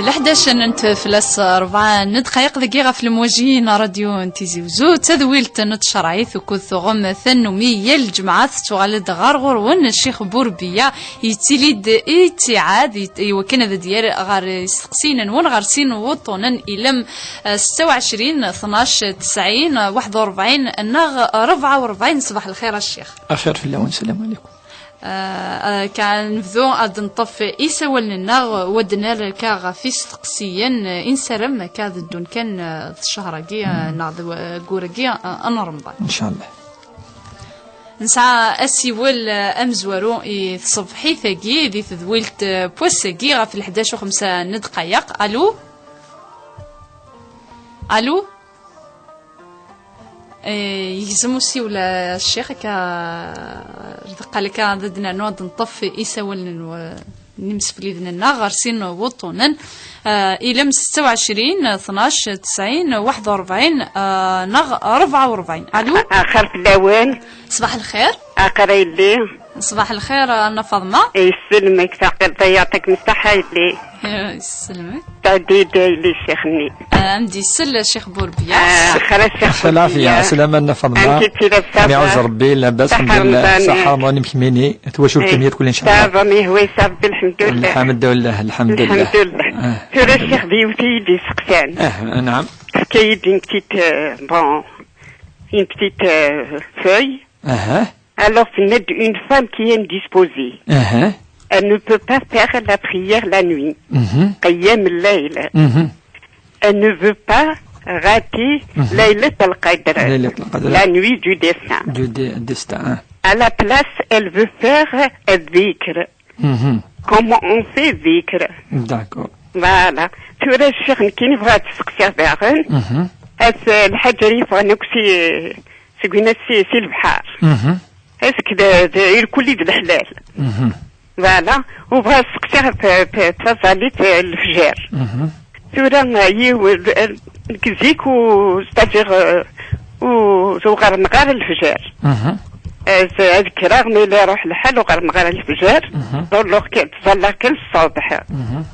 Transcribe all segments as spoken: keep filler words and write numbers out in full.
Leḥdac n teflas rebɛa n ddqayeq dagi ɣef lmuji n ṛadyu n Tizi Wezzu, d tadwilt n tcerɛit ukud tuɣem tannumi yal lǧemɛa tettuɣal-d ɣer ɣur-wen Ccix Burbiya, yettili-d ittiɛad i wakken ad d-yerr ɣer isteqsiyen-nwen ɣer sin wuṭṭunen, ilem, eh, setta u ɛecrin, tnac, tesɛin, waḥed u ṛebɛin neɣ rebɛa u ṛebɛin. Ṣbaḥ lxir a Ccix. Axir fell-awen, sslam ɛlikum. Ah, ah, ka nebdu ad neṭṭef isawalen-nneɣ, wa d-nerr ka ɣef isteqsiyen, eh, i nessaram ka ad ddun kan, eh, d ccehr-agi, eh, neɣ d wa-, aggur-agi, eh, n Remḍan. Ncallah. Nesɛa asiwel, eh, amezwaru i tṣebḥit-agi di tedwilt, eh, n wass-agi ɣef leḥdac u xemsa n ddqayeq. Alu? Alu? Eh, yegzem usiwel, eh, Ccix, akka, eh, ddeqqa akka ad d-nernu ad neṭṭef isawalen n, n imsefliden-nneɣ ɣer sin wuṭṭunen. Eh, ilem setta u ɛecrin, tnac, tesɛin, waḥed u ṛebɛin, eh, neɣ rebɛa u ṛebɛin. Alu? Axir fell-awen. Ṣbaḥ lxir. Axir a yelli. Ṣbaḥ lxir, a Nna Faḍma. Yesselmek, taqqilt-a, yeɛṭikem ṣṣeḥḥa a yelli. Eh, yesselmek. Tɛeddi-d a yelli ccix-nni. Eh, am d-yessel Ccix Burbiya. Eh, xir a Ccix Burbiya. Lɛafiya, ɛeslama a Nna Faḍma. Amek i tt-ila? Ṣaḥa Ṛebbi, labas, ṣaḥa lḥemdullah. Ṛemḍani. Ṣaḥa Ṛemḍani, amek mini? Twacult-im yat kulli ncallah. Ṣaḥa Ṛemḍani, ihwa-yas Ṛebbi, lḥemdullah. Lḥemdullah, lḥemdullah. Lḥemdullah. Eh. Tura Ccix d yiwet i yi-d-iseqsan. Eh, naɛam. Tefka-yi-d une petite, euh, bon, une petite, euh, feuille. Aha. Alors, tenna-d une femme qui est indisposée. Aha. Elle ne peut pas faire la prière la nuit. Mhm. Qiyam al-layl. Mhm. Elle ne veut pas rater Mhm. Laylat al-Qadr. Laylat al-Qadr. La nuit du destin. Du de-, destin, hein. À la place, elle veut faire al-dhikr. Mhm. Comment on fait dhikr. D'accord. Voilà. Tura ccix nekkini bɣiɣ ad t-steqsiɣ daɣen. Mhm. At lḥaǧa yeffɣen akk si, seg winna si, si lebḥer. Mhm. Est-ce que d, d, irkelli d leḥlal? Mhm. Voilà. U bɣiɣ ad steqsiɣ f, f, f taẓallit, eh, lefjer. Mhm. Tura, eh, yiw, eh, nekk zik u, c'est-à-dire, eh, u, ur ɣermeɣ ara lefjer. Mhm. Eh, z-, ad kkreɣ, mi la iruḥ lḥal, ur ɣermeɣ ara lefjer. Mhm. Donc, ttẓallaɣ kan ṣṣbeḥ. Mhm.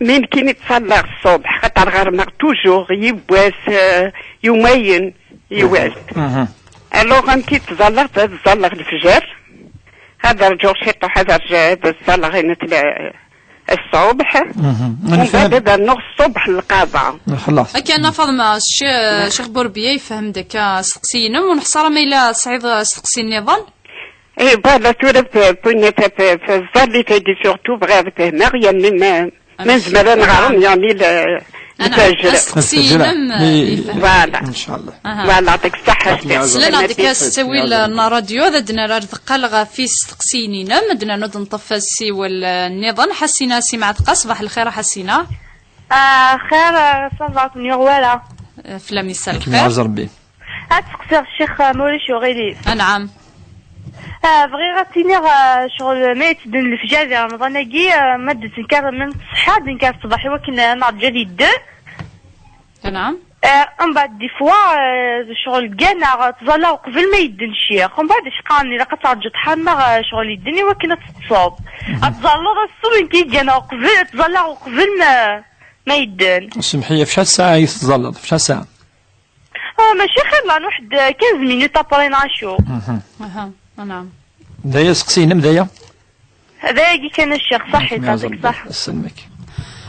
Mi nekkini ttẓallaɣ ṣṣbeḥ, xaṭer ɣermeɣ toujours, yiwwas, eh, yumayen, yiwwas. Mhm. Alors, amek i ttẓallaɣ, ad ttẓallaɣ lefjer. Ad rǧuɣ ciṭuḥ, ad rǧ-, ad ẓẓalleɣ inat la-, ṣṣubḥ. Mhm. Mbeɛd ad rnuɣ ṣṣubḥ lqaḍa. Xlaṣ. Akka, a Nna Faḍma, Cci-, Ccix Burbiya yefhem-d akka asteqsi-inem, ur neḥṣa ara ma yella tesɛiḍ asteqsi nniḍen? Eh, voilà, tura f, f, f, f, tẓallit-agi surtout bɣiɣ ad fehmeɣ, yerna ma, ma nezmer ad neɣrem, yerna la, Ana, lfajr. Asteqsi-inem, lfajr. Yefhem. Voilà. Inchallah. Aha. Voilà, yeɛṭik ṣṣeḥḥa. Slan-aɣ-d akka s ttawil n ṛṛadyu, ad d-nerr ar deqqal ɣef isteqsiyen-inem, ad d-nernu ad neṭṭef asiwel, eh, nniḍen. Ḥasina Si Mɛatqa, ṣbaḥ lxir a Ḥasina. Ah, xir, eh, ça va, ur ken-yuɣ wara. Eh, fell-am yessa lxir. Akken yeɛzez Rebbi. Ad steqsiɣ ccix, eh, ma ulac uɣilif. Anɛam. Ah, bɣiɣ ad t-iniɣ, ah, ccɣel ma yettedden lefjer di Remḍan-agi, ah, ma d-tenker, ma d ṣṣeḥḥa, d-tenker ṣṣbeḥ i wakken ad neṛǧu ad yedden. Anɛam. Ah, mbeɛd, des fois, ah, ccɣel gganeɣ, ttẓallaɣ uqbel ma yedden ccix. Mbeɛd, acqa ilaq ad terǧuḍ ḥareɣ, ah, ccɣel yedden i wakken ad teṭṭseḍ. Mhm. Ad tẓalleḍ ass-a, nekk i gganeɣ uqbel, ad ttẓallaɣ uqbel ma, ma yedden. Semḥ-iyi, ɣef acḥal ssaɛa i tettẓallaḍ? Ɣef acḥal ssaɛa? Ah, mačči xir, lan waḥed quinze minutes après, neɣ acu. Mhm. Aha, anɛam. D aya asteqsi-inem, d aya? D ayagi kan a ccix, ṣaḥit, yeɛṭik ṣṣeḥḥa. Yesselmek.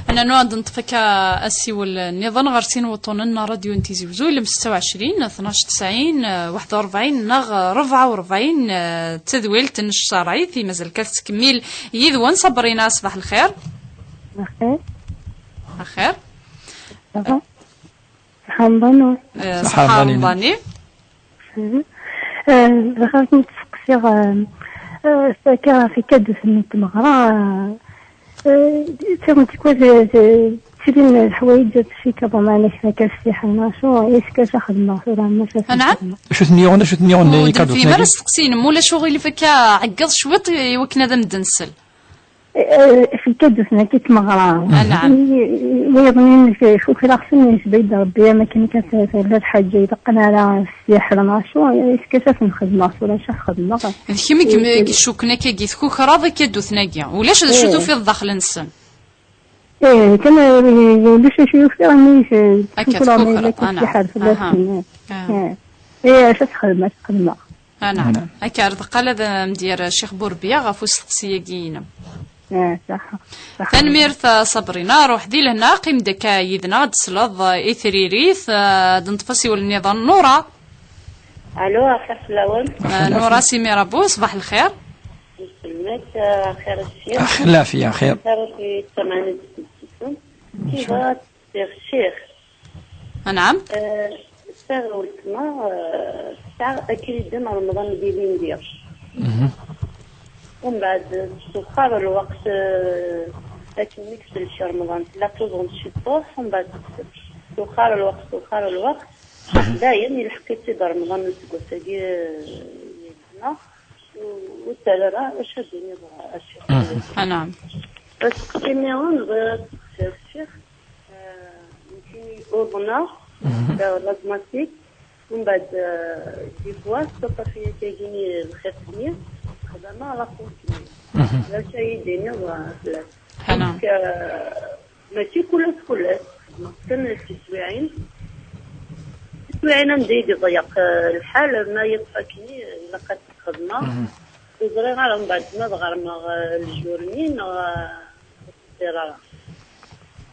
Ad nernu ad neṭṭef akka asiwel nniḍen ɣer sin wuṭṭunen n ṛṛadyu n Tizi Wezzu, ilem setta u ɛecrin, tnac tesɛin, waḥed u ṛebɛin neɣ rebɛa u ṛebɛin, eh, d tadwilt n Ccerɛit, i mazal kan tettkemmil yid-wen. Sabrina, ṣbaḥ lxir. Lxir. Lxir. Aha. Ṣaḥa Remḍan. Eh, ṣaḥa Remḍani. Mhm. Eh, bɣiɣ ad kem-id-sseqsiɣ, eh, eh, akka ɣef ikaduten n tmeɣra, eh, eh, tikkelt tikwal, eh, eh, ttilin leḥwayeǧ ad tcikaḍ, meɛna kra akka ssiḥen, acu, est-ce que ad xedmeɣ tura, maca ad xedmeɣ? Acu ten-yuɣen, acu ten-yuɣen, ur d-nefhim ara asteqsi-inem, ulac uɣilif akka ɛeggeḍ cwiṭ i wakken ad am-d-nsel. Eh, eh, fi lkaduten-agi n tmeɣra. Ah, naɛam. I, i, wayeḍ-nni, kukreɣ-ten, yesba-yi-d Rebbi, am akken kan t-, tella lḥaǧa, ileqqen ara ssiḥr neɣ acu, est-ce que ad ten-xedmeɣ tura, acu ad xedmeɣ? D kemm i kem-, i icukken akka, i tkukreḍ ikaduten-agi. Ulac d acu tufiḍ daxel-nsen. Eh, kan, eh, ulac acu yufiɣ, mi s-, Akka tfukreḍ, ma yella tkukreḍ, ah, naam. Aha. Eh. Ah. Eh, acu txedmeḍ, txedmeḍ. Ah, naam. Naam. Akka, ar deqqal ad am-d-yerr Ccix Burebya ɣef usteqsi-agi-inem. Eh, ṣaḥa. Ṣaḥa. Tanemmirt, a Sabrina. Ruḥ di lehna, qqim-d akka yid-neɣ, ad d-tesleḍ, eh, i tririt, eh, ad neṭṭef asiwel nniḍen. Nura. Alo, axir fell-awen. Eh, Nura Simirabu, ṣbaḥ lxir. Nselmet, eh, axir a ccix. Axir lɛafya, axir. Axir i ttamaɛna d-tettun. Nchallah. Ccix. Anɛam. Eh, sɛiɣ weltma, eh, tesɛa akriden Remḍan di Lindi. Mhm. Umbeɛd, s uxxar lweqt, eh, akken mi yeslek Remḍan, tella tuẓumt ciṭuḥ, umbeɛd, s uxxar lweqt, s uxxar lweqt, mhm, dayen, yelḥeq-itt-id Remḍan n useggas-agi, eh, yezna, u-, ur terri ara acu ad d-tiniḍ, a ccix. Mhm. Anɛam. Aseqsi-nniḍen, bɣiɣ ad d-sseqsiɣ ccix, eh, nekkini uḍneɣ, mhm, daɣ l'asthmatique, umbeɛd, eh, des fois, tettaṭṭaf-iyi tagini lxiq-nni, xdameɣ la routine. Mhm. D acu ay d-iniḍ, eh, fell-as? Anɛam. Donc, eh, mačči kul ass, kul ass, xedmeɣ kan tiswiɛin. Tiswiɛin anda i d-iḍeyyeq, eh, lḥal, ma yeṭṭef akkenni, ilaq ad t-xedmeɣ. Mhm. Ur ẓriɣ ara mbeɛd ma ad ɣermeɣ, eh, lejur-nni neɣ, eh, ur ẓriɣ ara.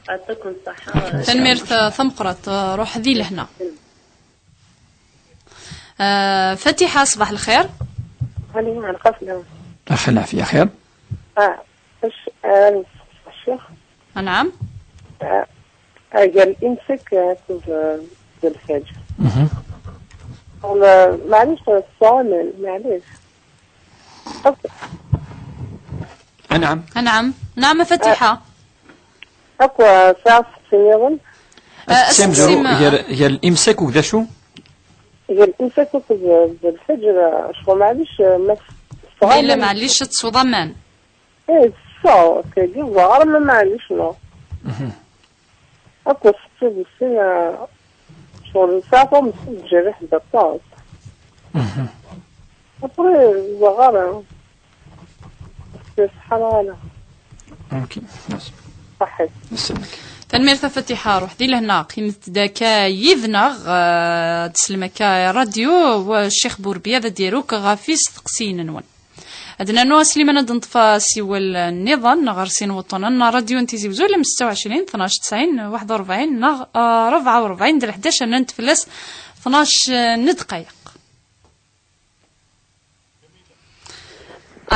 Yeɛṭikum ṣṣeḥḥa. Tanemmirt, eh, tameqqrant, eh, ruḥ di lehna. Eh, Fatiḥa, ṣbaḥ lxir. Alo, ɛelqaf la. Axir lɛafya, xir. Ah, acu ara nesseqsi ccix? Anɛam. Ah, ah, gar l'imsak akked, eh, d lfajr. Mhm. Wala, maɛlic, tesɛa aman, maɛlic. Ok. Anɛam. Anɛam. Naɛam, a Fatiḥa. Akk, eh, sɛiɣ aseqsi nniḍen. Ah, aseqsi ma- gar, gar l'imsak akked d acu? Gar l'imsak akked d, d lfajr, eh, ccɣel, maɛlic, eh, ma s-, tesɛa Ma yella aman. Maɛlic ad tesweḍ aman. Eh, tesɛa, akkagi, ẓer ma maɛlic, neɣ? Mhm. Akk aseqsi d sin, eh, ccɣel nesɛa tameṭṭut tjerriḥ-d aṭas. Mhm. Après, ẓer ara. Ṣṣeḥḥa neɣ ala? Ok, merci. Ṣaḥḥit. Yesselmek. Tanemmirt a Fatiḥa, ruḥ di lehna, qqimet-d akka yid-neɣ, eh, ad teslem akka i rradyu, u Ccix Burebya ad d-iruk ɣef isteqsiyen-nwen. Ad nernu a Sliman ad neṭṭef asiwel nniḍen ɣer sin wuṭṭunen n rradyu n Tizi Uzzu, alem setta u ɛecrin, tnac tesɛin, waḥed u rebɛin neɣ, eh, rebɛa u rebɛin d leḥdac, rnant fell-as tnac n ddqayeq.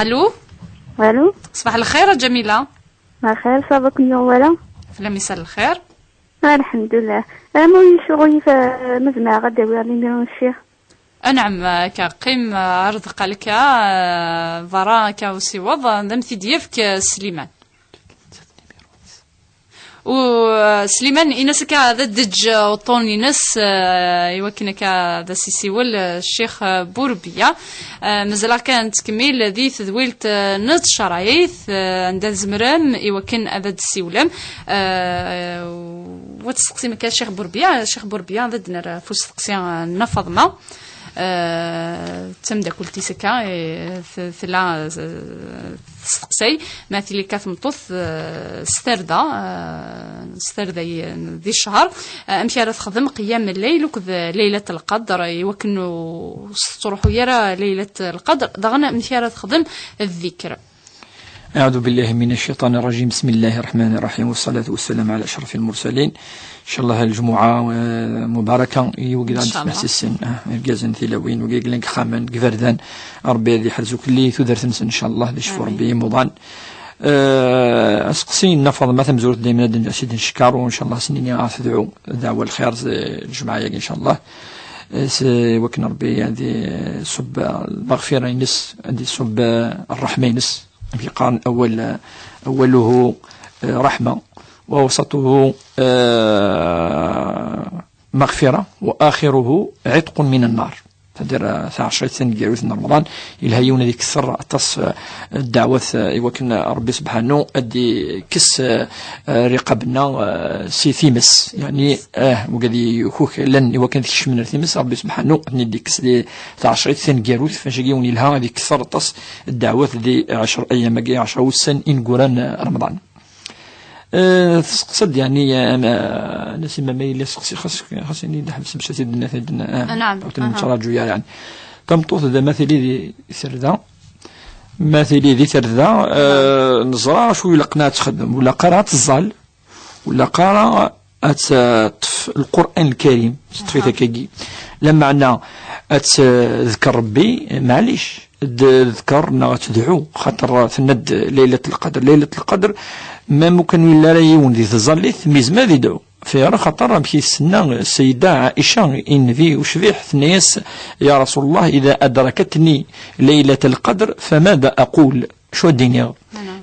Alo. Alo. Ṣbaḥ lxir a Ǧamila. Lxir, ça va, kunwi wala? Fell-am isal lxir. Alḥemdullah. Am ur yecɣel, eh, ma zemreɣ ad d-awiɣ numéro n ccix? Anɛam, akka, qqim, eh, ar deqqal akka, eh, berra akka usiweḍ, eh, ad am-t-id-yefk, eh, Sliman. U, uh, Sliman, in-as akka ad d-teǧǧ, uh, uṭṭun-ines, uh, i wakken akka ad as-isiwel, uh, Ccix, uh, Burebya. Uh, mazal-aɣ kan nettkemmil di tedwilt, uh, n tcerɛit, uh, anda tzemrem i wakken ad d-tessiwlem. Uh, u ad testeqsim akka Ccix Burebya, Ccix Burebya ad d-nerr ɣef usteqsi, uh, n Nna Faḍma. Eh, d tameddakelt-is akka, eh, t-, tella, eh, testeqsay ma tili akka tmeṭṭut, eh, s tarda, eh, s tarda i-, di ccher, eh, amek ara texdem qiyam lleyl akked Leylat Lqadr, i wakken ur s-tettruḥu ara Leylat Lqadr, daɣen amek ara texdem ddikr. أعوذ بالله من الشيطان الرجيم. بسم الله الرحمن الرحيم. والصلاة والسلام على أشرف المرسلين. إن شاء الله الجمعة، آه، مباركة. إن شاء الله. Irgazen, tilawin, wigi yellan deg yixxamen, deg iberdan. Ṛebbi ad iḥrez ukelli tudert-nsen, إن شاء الله, ad icfu Ṛebbi imuḍan. آه، aseqsi n Nna Faḍma tamezwarut daymen ad n-, ad s-id-neckeṛ, u إن شاء الله ad s-nini ad tedɛu ddeɛwa lxir, eh, lǧemɛa-yagi, إن شاء الله. Eh, s-, wakken Ṛebbi ad iṣubb lmeɣfira-ines, ad iṣubb, eh, ṛṛeḥma-ines. Amek i qqaren, أول، أوله، eh, رحمة، وأوسطه، eh, مغفرة، وآخره عتق من النار. C'est-à-dire, eh, taɛecrit taneggarut n Remḍan, yelha yiwen ad ikesser aṭas, eh, ddeɛwat, eh, i wakken Ṛebbi sebḥanu ad d-ikkes, eh, eh, rriqab-nneɣ, eh, si times. Yeɛni, eh, wigad i ukuk llan i wakken ad kecmen ar times, Ṛebbi sebḥanu ad ten-id-ikkes di taɛecrit taneggarut, fac-agi yiwen yelha ad ikesser aṭas ddeɛwat di ɛecr ayyam-agi, ɛecra wussan ineggura n, eh, Remḍan. Eh, tesseqsa-d, yeɛni, eh, ma, Nasima, ma yella seqsi, xas, xas ini-d ḥbes, bes ad t-id-nna, t-id-nna, ah, Naɛam. Ur ten-nettṛaǧu ara, yeɛni. Tameṭṭut d ma tili di terda, ma tili di terda, eh, neẓra acu ilaqen ad txeddem, ur ilaq ara ad teẓẓal, ur ilaq ara ad teṭṭef Lqur'an Lkarim, teṭṭef-it akkagi. Lameɛna ad tedker Rebbi, maɛlic, ad tedker neɣ ad tedɛu, xaṭer tenna-d Laylat Lqadr. Laylat Lqadr, ma mukan ur yelli ara yiwen di tẓallit, mi yezmer ad idɛu. Fayra xaṭer amek i s-tenna Ssayda Ɛica i Nnbi ucbiḥ, tenna-yas: "Ya Rasul Allah, ida adrakatni Laylat Lqadr, famada aqul?" Acu ad d-iniɣ?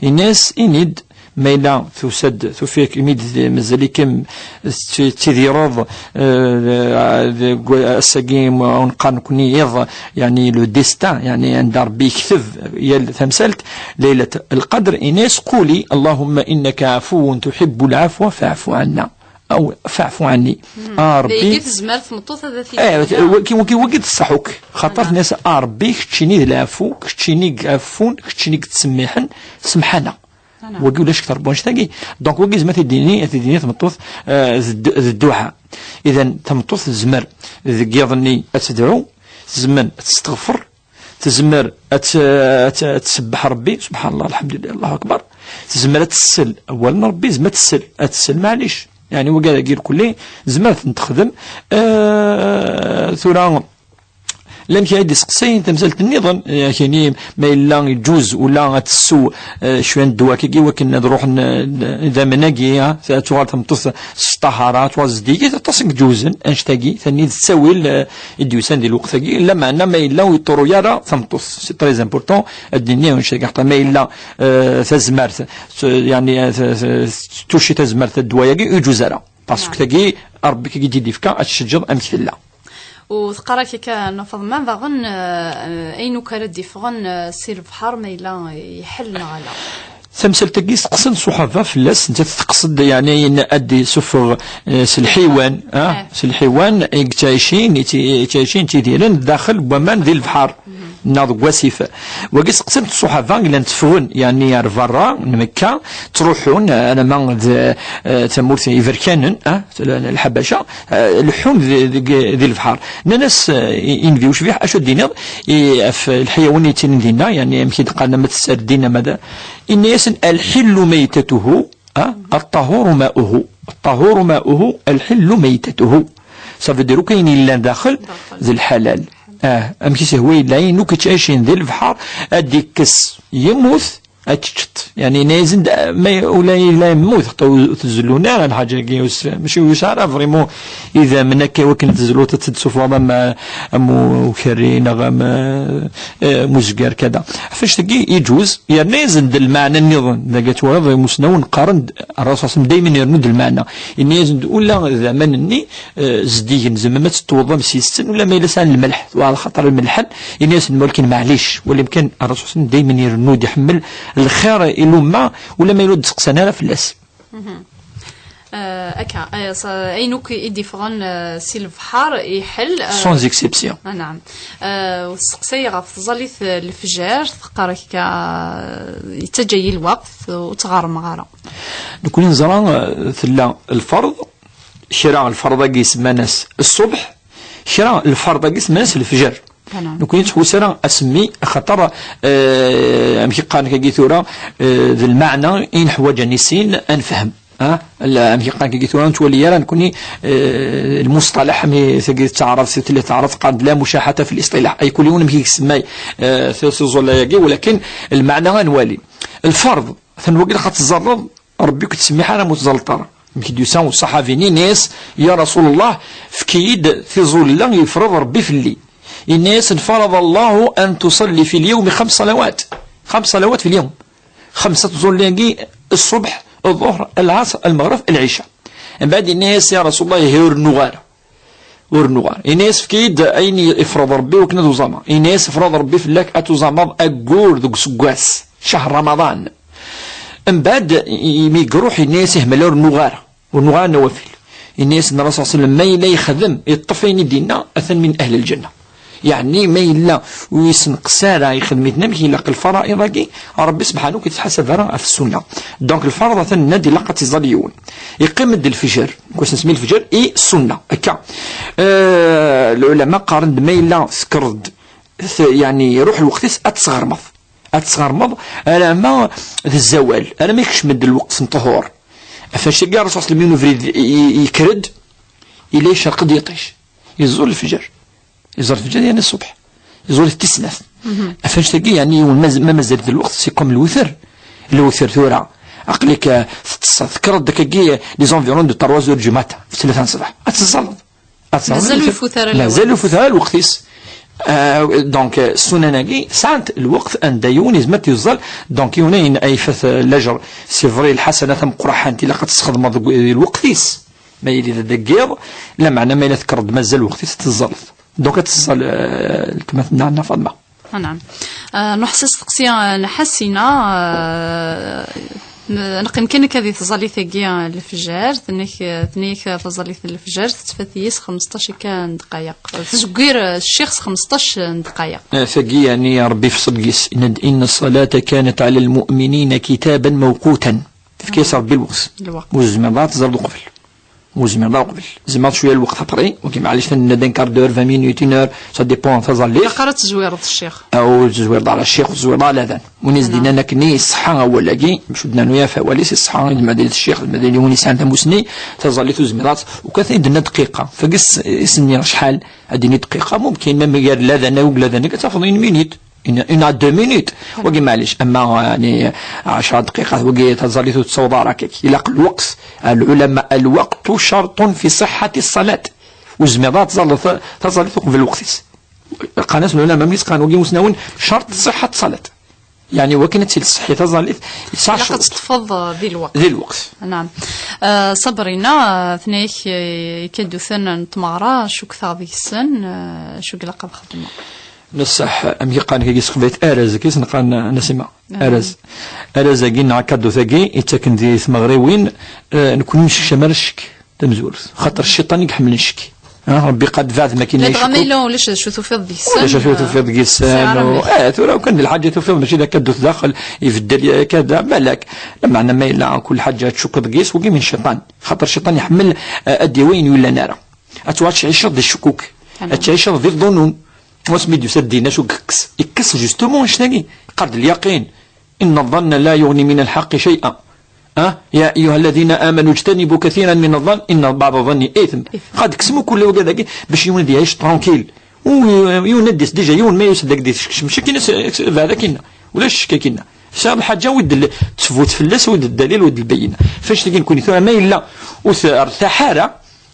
Ini-as, ini-d, ma yella tusa-d, tufiḍ imi d-, mazal-ikem tettidireḍ, eh, deg ass-agi, ur neqqar nekkni iḍ, yeɛni le destin, yeɛni anda Rebbi yekteb yal tamsalt, Laylat Lqadr, ini-as: "Quli, Allahumma innaka afuwun tuḥibbu lɛafwa fa'fu anna." Aw, fa'fu anni. A Rebbi. Dagi tezmer tmeṭṭut ad t-id-tini. Wagi, wagi, wagi d ṣṣeḥ akk. Xaṭer tenna-as: "A Rebbi, keččini d lɛafu, keččini i iɛeffun, keččini i yettsemmiḥen, semḥ-aneɣ." Wagi ulac kter n wannect-agi. Donc, wagi tezmer ad t-id-tini, ad t-id-tini tmeṭṭut, eh, d d-, d dduɛa. Idan, tameṭṭut tezmer deg yiḍ-nni ad tedɛu, tezmer ad testeɣfer, tezmer ad tt-, ad tt-, ad tsebbeḥ Rebbi, subḥan Allah, lḥemdulillah, Allahu akbar. Tezmer ad tessel awal n Rebbi, tezmer ad tessel, ad tessel, maɛlic. Yeɛni, wagi dagi irkelli, tezmer ad ten-texdem. Eh, tura, lamek ay d-iseqsayen tamsalt nniḍen, eh, akini, ma yella yeǧǧuz ula ad tessew, eh, cwiya n ddwa-agi, wakken ad ruḥen, eh, idammen-agi, ah, ad tuɣal tmeṭṭut s ṭṭahara, ad tuɣal zeddiget, aṭas i iǧewzen, annect-agi, tanni d ttawil, eh, i d-yusan di lweqt-agi, lameɛna ma yella ur yeṭṭuru ara tameṭṭut, c'est très important, ad d-nini annect-agi, xaṭer ma yella, eh, tazmert, s-, yeɛni, eh, s-, s-, tucci tazmert ddwa-agi, ur yeǧuz ara. Parce que tagi, Rebbi i k-id-ifka, ad tceǧǧeḍ amek tella. U teqqar-ak akka Nna Faḍma, daɣen, eh, ayen akk ara d-iffɣen, eh, si lebḥer, ma yella iḥel neɣ ala. Tamsalt-agi, seqsan ṣṣuḥaba fell-as, nettat teqsed, yeɛni, ayen ad d-isuffeɣ, eh, s lḥiwan, ah, s lḥiwan i yettɛicin, i tt-, i yettɛicin, ttidiren daxel n waman di lebḥer neɣ deg wasif. Wagi seqsan-t ṣṣuḥaba i llan tteffɣen, yeɛni, ar berra n Mekka, ttruḥun alamma d, eh, tamurt iberkanen, ah, Lḥabaca, eh, leḥḥun di, deg, di lebḥer. Nnan-as, eh, i, i Nnbi ucbiḥ, acu ad d-tiniḍ i, ɣef lḥiyawan i yettinin dinna, yeɛni, amek i d-qqaren, ama tessardin, ama da. Inna-yasen: "Alḥillu maytatuhu, ah, ṭṭahuru ma'uhu. Ṭṭahuru ma'uhu, alḥillu maytatuhu." Ça veut dire, akk ayen yellan daxel d lḥalal. Ah, amek i s-ihwa yella, ayen akk yettɛicin di lebḥer, ad d-ikkes yemmut, ad teččeḍ. Yeɛni, yenna-yasen-d, ma ula yella yemmut, xaṭer ur, ur tzellu ara lḥaǧa-agi, ur s-, mačči ur yesɛi ara vraiment idammen akka i wakken ad tezluḍ, ad tt-id-tessufɣeḍ am, am ukerri neɣ am, eh, am uzger, kada. Ɣef wannect-agi, yeǧuz, yerna-yasen-d lmeɛna nniḍen, dagi ad twaliḍ imusnawen qqaren-d, Ṛṛasul ṣalla Llahu ɛalayhi wa sallam daymen irennu-d lmeɛna. Yenna-yasen-d, ula d aman-nni, eh, zeddigen, tzemrem ad tettewḍem s yes-sen, ula ma yella sɛan lmelḥ, tuɣal xaṭer lmelḥen, ini-asen, ma walakin maɛlic, wala amkan, Ṛṛasul ṣalla Llahu ɛalayhi wa sallam daymen irennu-d, iḥemmel lxir i lumma, ula ma yella ur d-steqsan ara fell-as. Eh, akka, eh, s-, ayen akk i d-iffɣen, eh, si lebḥer, iḥel, eh, sans exception. Ah, naɛam. Eh, u testeqsay ɣef tẓallit, eh, lefjer, teqqar akka, eh, yettaǧǧa-yi lweqt, ur tt-ɣerrmeɣ ara. Nekkni neẓra, eh, tella lferḍ, kra lferḍ-agi semman-as ṣṣubḥ, kra lferḍ-agi semman-as lefjer. Nekkni nettḥewwis ara asemmi, axaṭer, eh, amek i qqaren kagi tura, eh, d lmeɛna i neḥwaǧ ad nissin, ad nefhem. Ah, la, amek i qqaren kagi tura, ur nettwali ara nekkni, eh, lmusṭalaḥ, mi tagi tettaɛraḍ, si tella tettaɛraḍ, qqaren-d la mucaḥata fi liṣṭilaḥ. Ay kul yiwen amek i yesemmay, eh, tiẓulla-agi, walakin lmeɛna ad nwali. Lferḍ, atan wagi ilaq ad teẓẓalleḍ, Rebbi ur k-ittsemmiḥ ara ma ur tẓalleḍ ara. Amek i d-yusa uṣaḥabi-nni, yenna-yas: "Ya Rasul Allah, efk-iyi-d tiẓulla yefreḍ Rebbi fell-i." Yenna-yasen: "Farada Allahu an tusalli fi lyawmi xams salawat." Xams salawat fi lyawm. Xemsa tẓullin-agi, ṣṣubḥ, ḍuhr, lɛaṣr, lmeɣreb, lɛica. Mbeɛd yenna-yas: "Ya Rasul Allah, ihi ur rennuɣ ara." Ur nuɣ ara. Ini-as, efk-iyi-d ayen ifreḍ Rebbi wakken ad uẓameɣ. Ini-as, ifreḍ Rebbi fell-ak ad tuẓameḍ aggur deg useggas, cahr Ramaḍan. Mbeɛd, i-, imi i iruḥ, ini-as, ihmel, ur nuɣ ara. Ur nuɣ ara nawafil. Ini-as, Nna Ṛṛasul ṣalla Llahu ɛalayhi wa sallam, ma yella yexdem, iṭṭef ayen i d-yenna, atan min ahli lǧenna. Yeɛni ma yella ur yessenqes ara ixedm-iten amek ilaq, lfara'iḍ-agi Ṛebbi subḥanahu ur k-ittḥasab ara ɣef ssunna. Donc lfaraḍ atan nna-d ilaq ad tt-iẓẓal yiwen. Iqqim-d lefjer, nekk ur s-nesmi lefjer i ssunna, akka. Eh, lɛulama qqaren-d ma yella tekkreḍ-d, t-, yeɛni iruḥ lweqt-is ad tesɣermeḍ. Ad tesɣermeḍ alamma d zzawal, alamma yekcem-d lweqt n ṭṭuhur. Ɣef annect-agi Ṛṛusul ṣalla Llahu ɛalayhi wa sallam yiwen ubrid i-, i-, yekker-d, yella icerq-d yiṭij. Yeẓẓul lefjer. Yeẓẓul lefjer yeɛni ṣṣbeḥ. Yeẓẓul-it tis snat. Ɣef annect-agi yeɛni yiwen ma, ma mazal-it d lweqt, c'est comme lwitr. Lwitr tura. Aql-ik, eh, teṭṭseḍ, tekkreḍ-d akkagi les environs de trois heures du matin, tlata n ṣṣbeḥ. Ad teẓẓaleḍ. Ad teẓẓaleḍ. Mazal ur ifut ara lawal. Mazal ur ifut ara lweqt-is. Euh, donc, euh, ssunan-agi sɛant lweqt anda yiwen yezmer ad t-yeẓẓal. Donc, yiwen ayen ay ifat, euh, lajer, c'est vrai, lḥasana tameqqrant ilaq ad tesxedmeḍ deg, di lweqt-is. Ma yili d deg yiḍ, lameɛna ma yella tekkreḍ-d mazal lweqt-is, ad teẓẓaleḍ. Donc, ad teẓẓal, euh, weltma-tneɣ Nna Faḍma. Ah, naɛam. Ah, nruḥ s asteqsi, ah, n Ḥasina, ah, n-, neqqim kan akka di tẓallit-agi, ah, n lefjer, tenna-k, tenna-k taẓallit n lefjer, tettfat-iyi s xmesṭac akka n ddqayeq. Tezwir, ah, ccix s xmesṭac n ddqayeq. Ah, tagi, yeɛni, Ṛebbi ifṣel deg-s, yenna-d, "Inna ṣṣalata kanat ɛala lmu'minina kitaban mawqutan." Tefka-yas Ṛebbi lweqt. Lweqt. Ur tezmireḍ ara ad teẓẓaleḍ uqbel. Ur zmireḍ ara uqbel. Tzemreḍ cwiya lweqt après, wagi maɛlic, tenna-d un quart d'heure, vingt minutes, une heure, ça dépend taẓallit. Ilaq ara tezwireḍ ccix. Aw ur tezwireḍ ara ccix, ur tezwireḍ ara ladan. Win i s-d-yennan akkenni, iṣeḥḥa awal-agi, mcudnan u yaf awal-is, iṣeḥḥa, d madrid ccix, d madrid win yesɛan tamussni, taẓallit ur zmireḍ ara, ukat i d-tenna dqiqa. Fagis isem-nni acḥal, ad d-yini dqiqa, mumkin, même gar ladan-a u ladan-agi, ad tafeḍ une minute. Une, une à deux minutes. Wagi maɛlic, ama, yani, ɛecra dqiqat, wagi taẓallit ur tettaweḍ ara akka. Ilaq lweqt, العلماء الوقت شرط في صحة الصلاة. Ur zmireḍ ara ad teẓẓaleḍ ta-, taẓallit uqbel lweqt-is. Qqaren-as lɛulama, mi s-qqaren wagi usnawen, شرط صحة الصلاة. Yani, wakken ad tili tṣeḥḥi taẓallit, yesɛa ccuruṭ. Ilaq ad teṭṭfeḍ, uh, di lweqt. Di lweqt. Naɛam. Uh, Sabrina, uh, tenna-yak, uh, ikaduten n tmeɣra, cukteɣ deg-sen, uh, acu ilaq ad xedmeɣ? Neṣṣeḥ, amek i qqaren kagi s teqbaylit, araz, akka i s-neqqar Nasima. Ah. Araz. Araz-agi neɣ akadut-agi, yettaken di tmeɣriwin, eh, nekkni ur nessekcam ara ccek, tamezwarut. Xaṭer cciṭan i iḥemmlen ccek. Ah, Rebbi qad beɛd makin. Ladɣa ma yella ulac d acu tufiḍ deg-sen. Ulac acu tufiḍ deg-sen, eh, tura kan d lḥaǧa tufiḍ, mačči d akadut daxel, ibeddel, eh, kada, balak. Lameɛna ma yella kul ḥaǧa tcukkeḍ deg-s, wagi min cciṭan. Xaṭer cciṭan iḥemmel, eh, ad d-yawi ayen ur yellan ara. Ad tɛiceḍ di ccukuk. Ad tɛiceḍ di ḍunun. Wasmi d-yusa ddin, acu yekkes? Yekkes justement annect-agi. Qqar-d lyaqin. إن الظن لا يغني من الحق شيئا. Ah, يا أيها الذين آمنوا اجتنبوا كثيرا من الظن إن بعض الظن إثم. Xad kkes mkul wagi dagi, bac yiwen ad yɛic tranquille. U yiwen ad d-yas déjà, yiwen ma yusa-d ad k-d-yeskecem ccek, ini-as, eh, beɛd akkin. Ulac ccek akkin. Tesɛiḍ lḥaǧa wi d-, tfut fell-as, wi d ddalil, wi d lbayyina. Fannect-agi nekkni tura ma yella ur tertaḥ ara,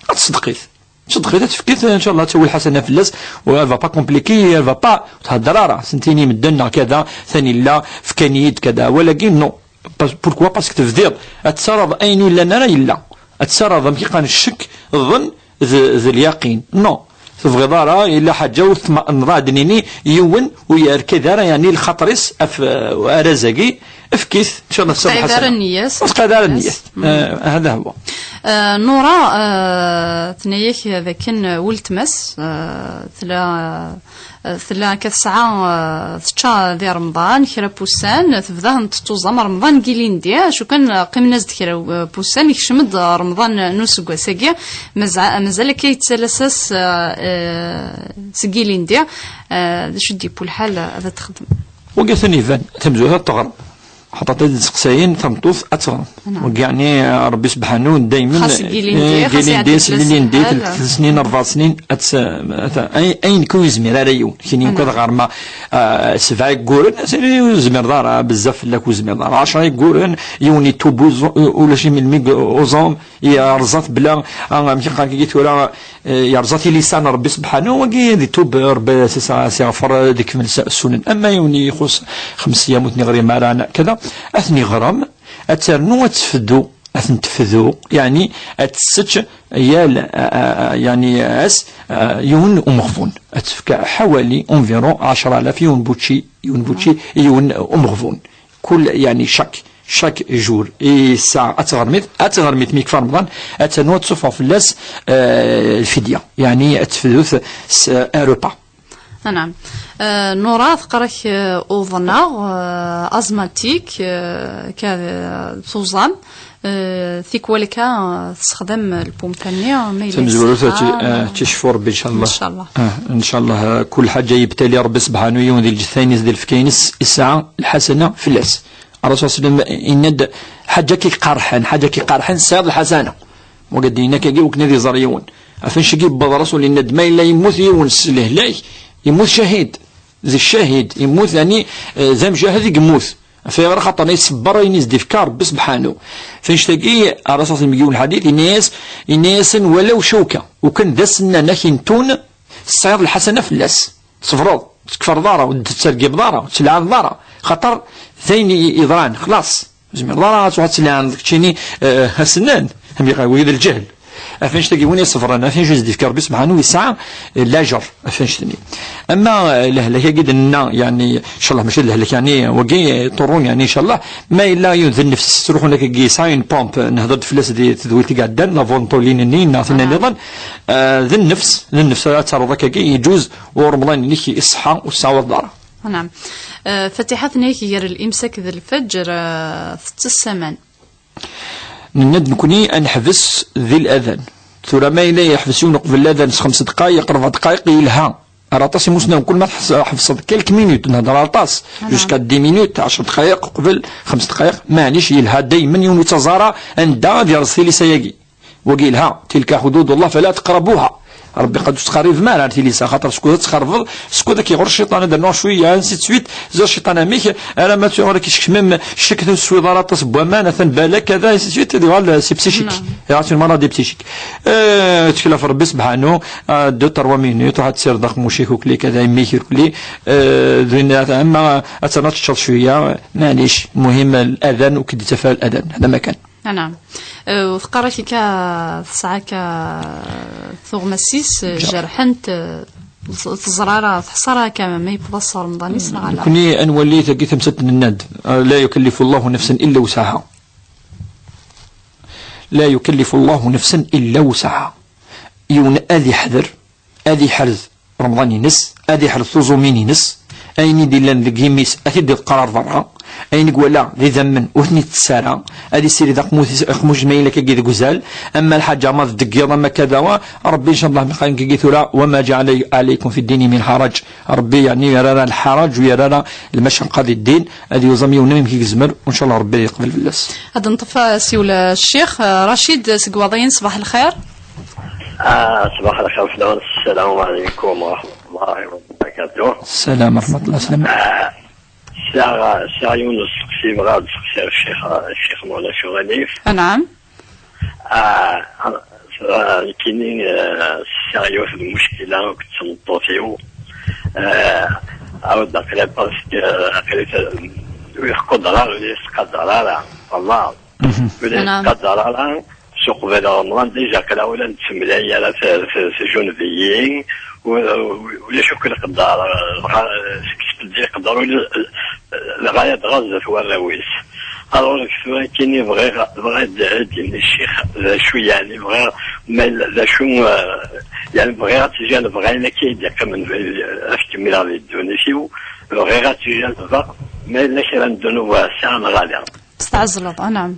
ad tṣeddeq-it. Ṣeddeq-it, ad tefk-it, inchallah, ad tawi lḥasana fell-as, u elle va pas compliquer, elle va pas, ur thedder ara, ad sen-tini i medden neɣ kada, tanila, fkan-iyi-d kada, walagi, non. Pas-, pourquoi? Parce que tebdiḍ, ad tessaraḍ ayen ur yellan ara yella. Ad tessaraḍ, amek i qqaren, ccek, ḍen, d, d lyaqin. Non. Tebɣiḍ ara, yella ḥaǧa ur tma-, neḍ ad d-nini, yiwen ur yerkid ara, yani, lxaṭer-is, af-, araz-agi, Efk-it, inchallah, ur tesɛiḍ ara nniya-s. Ur tesɛiḍ ara nniya-s. Eh, هذا هو. Eh, Nura, eh, tenna-yak dakken weltma-s, eh, tella, eh, tella akka tesɛa, eh, tečča di Remḍan, kra n wussan, tebda tettuẓam Remḍan deg ilindi, acu kan, eh, qqimen-as-d kra, eh, n wussan, yekcem-d Remḍan n useggas-agi, mazal, mazal akka yettalas-as, eh, eh, seg ilindi, eh, d acu d-yewwi lḥal ad texdem? Wagi atan iban, tamezwarut ad teɣrem. Xaṭer ad d-seqsayen tameṭṭut ad teɣrem. Naɛam. Wagi yeɛni, Ṛebbi sebḥanu daymen, xas deg ilindi, eh, xas ilindi, iɛedda-d lilindi, lḥal. Tlata snin, ṛebɛa snin, ad tt-, ata, ay-, ayen kan ur yezmir ara yiwen. Kini, naɛam, kan ɣer ma, ah, sebɛa yegguren, ur tezmireḍ ara, bezzaf fell-ak ur tezmireḍ ara. Ɛecra yegguren, yiwen itub uẓ-, ulac imelmi uẓum, yerẓa-t bla, ah, amek i qqaren kagi tura, Eh, yerẓa tilisan n Ṛebbi sebḥanu, wagi di tub Ṛebbi s-, s-, s-, iɣfer, eh, ad ikmel s-, ssunan. Ama yiwen ixuṣ xems ayyam ur ten-iɣrim ara, na-, kada, ad ten-iɣrem, ad ternu, ad tefdu, ad ten-tefdu, yeɛni ad tessečč yal, a, a, a, yeɛni ass, a, yiwen umeɣbun. Ad tefk ḥawali environ ɛecra alaf, yiwen bučči, yiwen bučči, yiwen umeɣbun. Kul, yeɛni, chaque, chaque jour, i sa-, ad teɣrem-it, ad teɣrem-it mi yekfa Remḍan, ad ternu ad tṣuffeɣ fell-as, eh, lfidya. Yeɛni, ad tefdut s, eh, un repas. Anɛam. Eh, Nura teqqar-ak, eh, uḍneɣ, eh, asmatik, eh, ka, eh, tuẓam, eh, tikwal akka, eh, tessexdam lpumpa-nni, ma yella tamezwarut, yeṣleḥ, ad ti-, eh, ad ticfu Rebbi, incallah. Incallah. Eh, incallah, eh, kul ḥaǧa yebtali Rebbi sebḥanu yiwen di lǧetta-ines, di lefka-ines, isɛa lḥasana fell-as. Ṛṛasul ṣalla Llahu ɛalayhi wa sallam yenna-d, ḥaǧa k-iqerḥen, ḥaǧa k-iqerḥen, tesɛiḍ lḥasana. Wagi d-yenna kagi wakken ad iẓer yiwen. Ɣef annect-agi yewweḍ Ṛṛasul yenna-d, ma yella yemmut yiwen s lehlak, yemmut cahid. D ccahid, yemmut, yani, eh, d amjahed i yemmut. Ɣef ayɣer? Axaṭer iṣebber ayen i s-d-ifka Ṛebbi sebḥanu. Ɣef annect-agi, Ṛṛasul ṣalla Llahu ɛalayhi wa sallam deg yiwen lḥadit, yenna-yas, yenna-yasen, walaw cawka, ukan d asennan ad k-intun, tesɛiḍ lḥasana fell-as. Tṣebreḍ, ur tetkefreḍ ara, ur d-tettergimeḍ ara, ur tettelɛaneḍ ara. Xaṭer d ayen i-, yeḍran, xlaṣ. Ur tezmireḍ ara ad truḥ ad telɛaneḍ keččini, eh, asennan. Am iɣawi d lǧehl. Ɣef annect-agi win iṣebren, ɣef annect i s-d-ifka Ṛebbi sebḥanu yesɛa, eh, lajer, ɣef annect-nni. Ama, eh, lehlak-agi d-nenna, yani, incallah mačči d lehlak, yani, wagi, eh, ṭurrun, yani, incallah, ma yella yiwen d nnefs, ttruḥun akkagi yesɛa une pompe, nehder-d fell-as di tedwilt i iɛeddan, la Ventoline-nni, neɣ tinna nniḍen, eh, d nnefs, d nnefs ara taruḍ akkagi, yeǧuz u Remḍan-inek iṣeḥḥa ur tesɛuḍ ara. Naɛam. Eh, Fatiḥa tenna-ak gar limsak d lfeǧr, eh, tettess aman. Nenna-d nekni ad neḥbes di ladan. Tura ma yella yeḥbes yiwen uqbel ladan s xems dqayeq, rebɛ dqayeq, yelha. Ar aṭas imusnawen, kul ma tḥes-, tḥebseḍ quelques minutes, nehder aṭas, jusqu'à dix minutes, ɛecr dqayeq, uqbel, xems dqayeq, maɛlic, yelha daymen, yiwen ur yettaẓ ara anda ad yerẓ tilisa-agi. Wagi yelha, tilka hududullah fala taqrabuha. Rebbi qad ur tettqerribem ara ar tilisa, xaṭer skud ad tqerrbeḍ, skud ad k-iɣur cciṭan, ad d-rnuɣ cwiya, ainsi de suite, ziɣ cciṭan amek, ara ma tuɣal ad k-isekcem ccek, ur teswiḍ ara aṭas n waman, atan balak, kada, ainsi de suite, ad yuɣal c'est psychique. Naam. Yuɣal c'est une maladie psychique. Eh, ttkel ɣef Rebbi sebḥanu, ah, deux, trois minutes, ruḥ ad tessireḍ aqemmuc-ik ukli, kada, imi-k ukli, eh, d win, ama ad ternuḍ teččeḍ cwiya, maɛlic, muhim, ladan, ur k-id-ittaf ara ladan, hada ma kan. Anɛam. Eh, u teqqar-ak akka tesɛa akka tuɣmas-is, eh, jerḥent, eh, ur teẓra ara, teḥṣa ara akka ma yewweḍ ass n Remḍan-is neɣ ala. Nekni ad nwali tagi tamsalt n nnad. Eh, la yukallifu Allahu nafsan illa wusɛaha. La yukallifu Allahu nafsan illa wusɛaha. Yiwen ad iḥder, ad iḥrez Remḍan-ines, ad iḥrez tuẓumin-ines, ayen i d-illan deg yimi-s ad t-id-iḍeqqer ar berra, ayen i iwala d idammen ur ten-ittess ara, ad issirid aqmus-, aqmuc ma yella kagi deg uzal, ama lḥaǧa ma d deg yiḍ ama kada, Rebbi incallah mi qal kagi tura, وما جعل عليكم في الدين من حرج, Rebbi yeɛni ur yerra ara lḥaraǧ, ur yerra ara lmacaqqa di ddin, ad yuẓam yiwen amek i yezmer, u incallah Rebbi ad yeqbel fell-as. Ad nṭef asiwel, eh, Ccix, eh, Racid seg Waḍiyen, ṣbaḥ lxir. Ah, ṣbaḥ lxir fell-awen, ssalamu ɛalaykum wa raḥmatullahi wa barakatuh. Ssalam wa raḥmatullahi wa barakatuh. Ah, sɛiɣ, sɛiɣ yiwen n usteqsi, bɣiɣ ad d-seqsiɣ Ccix, Ccix ma ulac aɣilif. Anɛam. Ah, ah, nekkini, ah, sɛiɣ yiwet n lmuckila akked tmeṭṭut-iw. Ah, awd aql-i parce que, ah, aql-i ta-, ur iqudder ara, ur yesqadar ara. Wallah. Mhm. Ur yesqadar ara. S uqbel Remḍan, déjà aql-aɣ ur la nettemlay ara, t-, t-, tjuneb-iyi. U-, u-, ulac akk leqder, dɣa, seg sbeddi leqder, ula, lɣaya dɣa zdat warraw-is. Alors, tura kini bɣiɣ, bɣiɣ ad, ad d-yini ccix, d acu yeɛni, bɣiɣ, ma yella d acu, eh, yeɛni bɣiɣ ad tjanbeɣ ayen akka i d-yeqqimen, eh, ad kemmileɣ di ddunit-iw, bɣiɣ ad tjanbeɣ, ma yella kra n ddunub sɛiɣ neɣ ala. Testɛezleḍ, anɛam.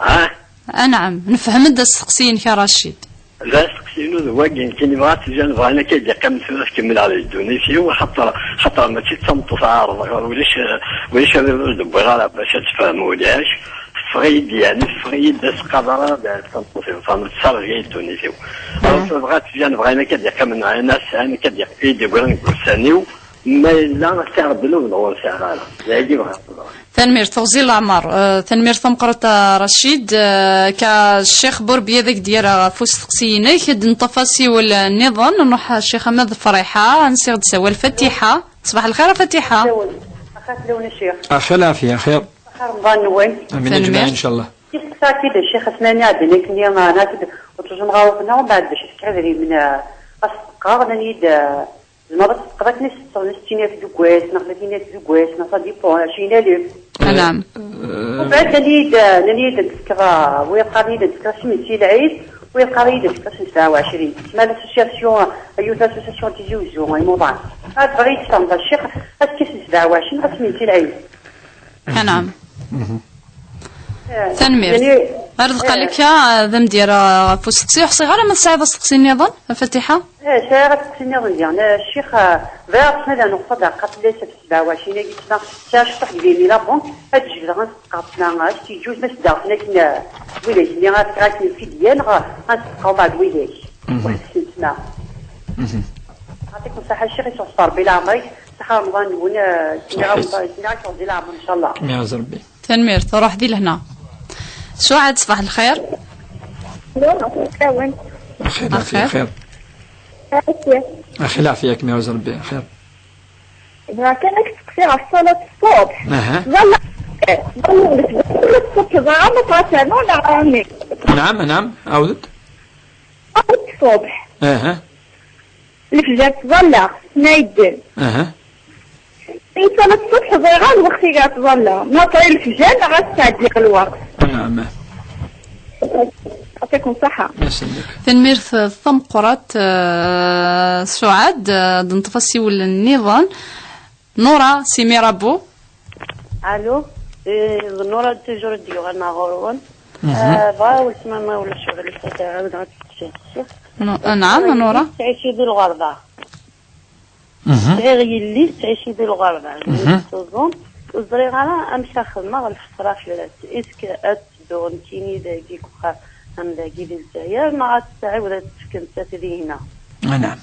Ha? Anɛam, nefhem-d asteqsi-inek a Racid. D asteqsi-inu d wagi, nekkini bɣiɣ ad tjanbeɣ ayen akka i d-yeqqimen tura ad kemmileɣ di ddunit-iw, xaṭer, xaṭer mačči d tameṭṭut ara ɛerḍeɣ, ulac, ulac abrid ur d-wwiɣ ara bac ad tefhem, ulac. Teffeɣ-iyi-d, yeɛni teffeɣ-iyi-d, d asqader ara d tameṭṭut-iw, tfehmeḍ, tesserɣ-iyi ddunit-iw. Alors, bɣiɣ ad tjanbeɣ ayen akka i d-yeqqimen, ayen akka i d-yeggran deg ussan-iw, ma yella sɛiɣ ddnub neɣ ur sɛiɣ ara. D ayagi bɣiɣ ad teḍra. Tanemmirt, teɣzi leɛmer. Eh, tanemmirt tameqqrant a Racid. Eh, ka Ccix Burbiya ad ak-d-yerr ɣef usteqsi-inek. Ad d-neṭṭef asiwel nniḍen. Nruḥ a Ccix Amed Friḥa, nsiɣ-d s awal Fatiḥa. Ṣbaḥ lxir a Fatiḥa. Axir fell-awen a Ccix. Axir lɛafiya, axir. Axir Remḍan-nwen. Amin ajmaɛin, incallah. Isteqsa-k-id a Ccix asmi ɛeddan akken, eh, nɛat-d, ur ttruẓum ɣer wexna, mbeɛd bac ad fkeɣ idrimen, eh, ad s-teqqar, nnan-iyi-d, eh, tzemreḍ ad teṭṭfeḍ akken ad s-teṭṭfeḍ settin alef deg wass, neɣ tlatin alef deg wass, neɣ ça dépend, acu yella lif. Anɛam. Umbeɛd nnan-iyi-d, nnan-iyi-d ad tefkeḍ, ah, wiyaḍ qqaren-iyi-d ad tefkeḍ s imensi lɛid, ويقرا يدك تصل سبعة وعشرين. ما l'association, يوث association تيزي وزو يموضان. هاد بغيت تنضى الشيخ، هاد كيس سبعة وعشرين، هاد سميتي العيد. نعم. آه، تنميرت. يعني، رزق آه. عليك يا ذا مدير، آه، فوسقسي. حصي غير ما تسعي بس تقسي النظام، الفاتحة. آه، سعي غير تقسي النظام، يعني، الشيخ، آه، ضيعت سنة لأنه قصد قتل ليس سبعة وعشرين، قلت لها: "سير شطح ديالي لا بونك، هاد الجبل غنسقط، ما غاش تيجوز، ما سداغ، لكن، آه، ولا جيني غاتكراكني في ديال، غا-، غنسقاو بعد ويليك." واحد السنة. يعطيكم الصحة الشيخ، يسوع صبر بلا عمرك، صحة رمضان نون، آه، جيني غا-، جيني غاتوضي العمر إن شاء الله. يعز ربي. تنميرت، روح دي لهنا. سعاد، صباح الخير. نور، كون. أخي، لا، في خير. خير. أخي. أخي، لا، فيك، ما يعز ربي، خير. إذا كانك تقصي على صلاة الصبح. أها. ظل، ظل الصبح، ظل ما تعطينا ولا عامي. نعم، نعم، عاودت. صلاة الصبح. أها. الفجر تظلى، نايدن. أها. إن صلاة الصبح ضيغة الوقت يقعد تظلى. ما طيب الفجر، غتعدي الوقت. نعم. يعطيكم الصحة. يسلمك. تنميرت ثم قرات، آه، سعاد، آه، دنطفى سيول النظام. نورا سيمي رابو. الو. إيه، نورا توجور ديوغانا غورون. آه، بغا وسماما ولا شغل يساعد غادي تمشي الشيخ. نو-، آه، نعم، نورا. تعيشي بالغربة. تعيشي بالغربة. تظن وزري غانا أمشي خدمة الفترة في الوقت. إسك أتدور نتيني داكي كوخا أم داكي دي الجزائر، ما غتسعي ولا تسكن تاتي هنا. نعم.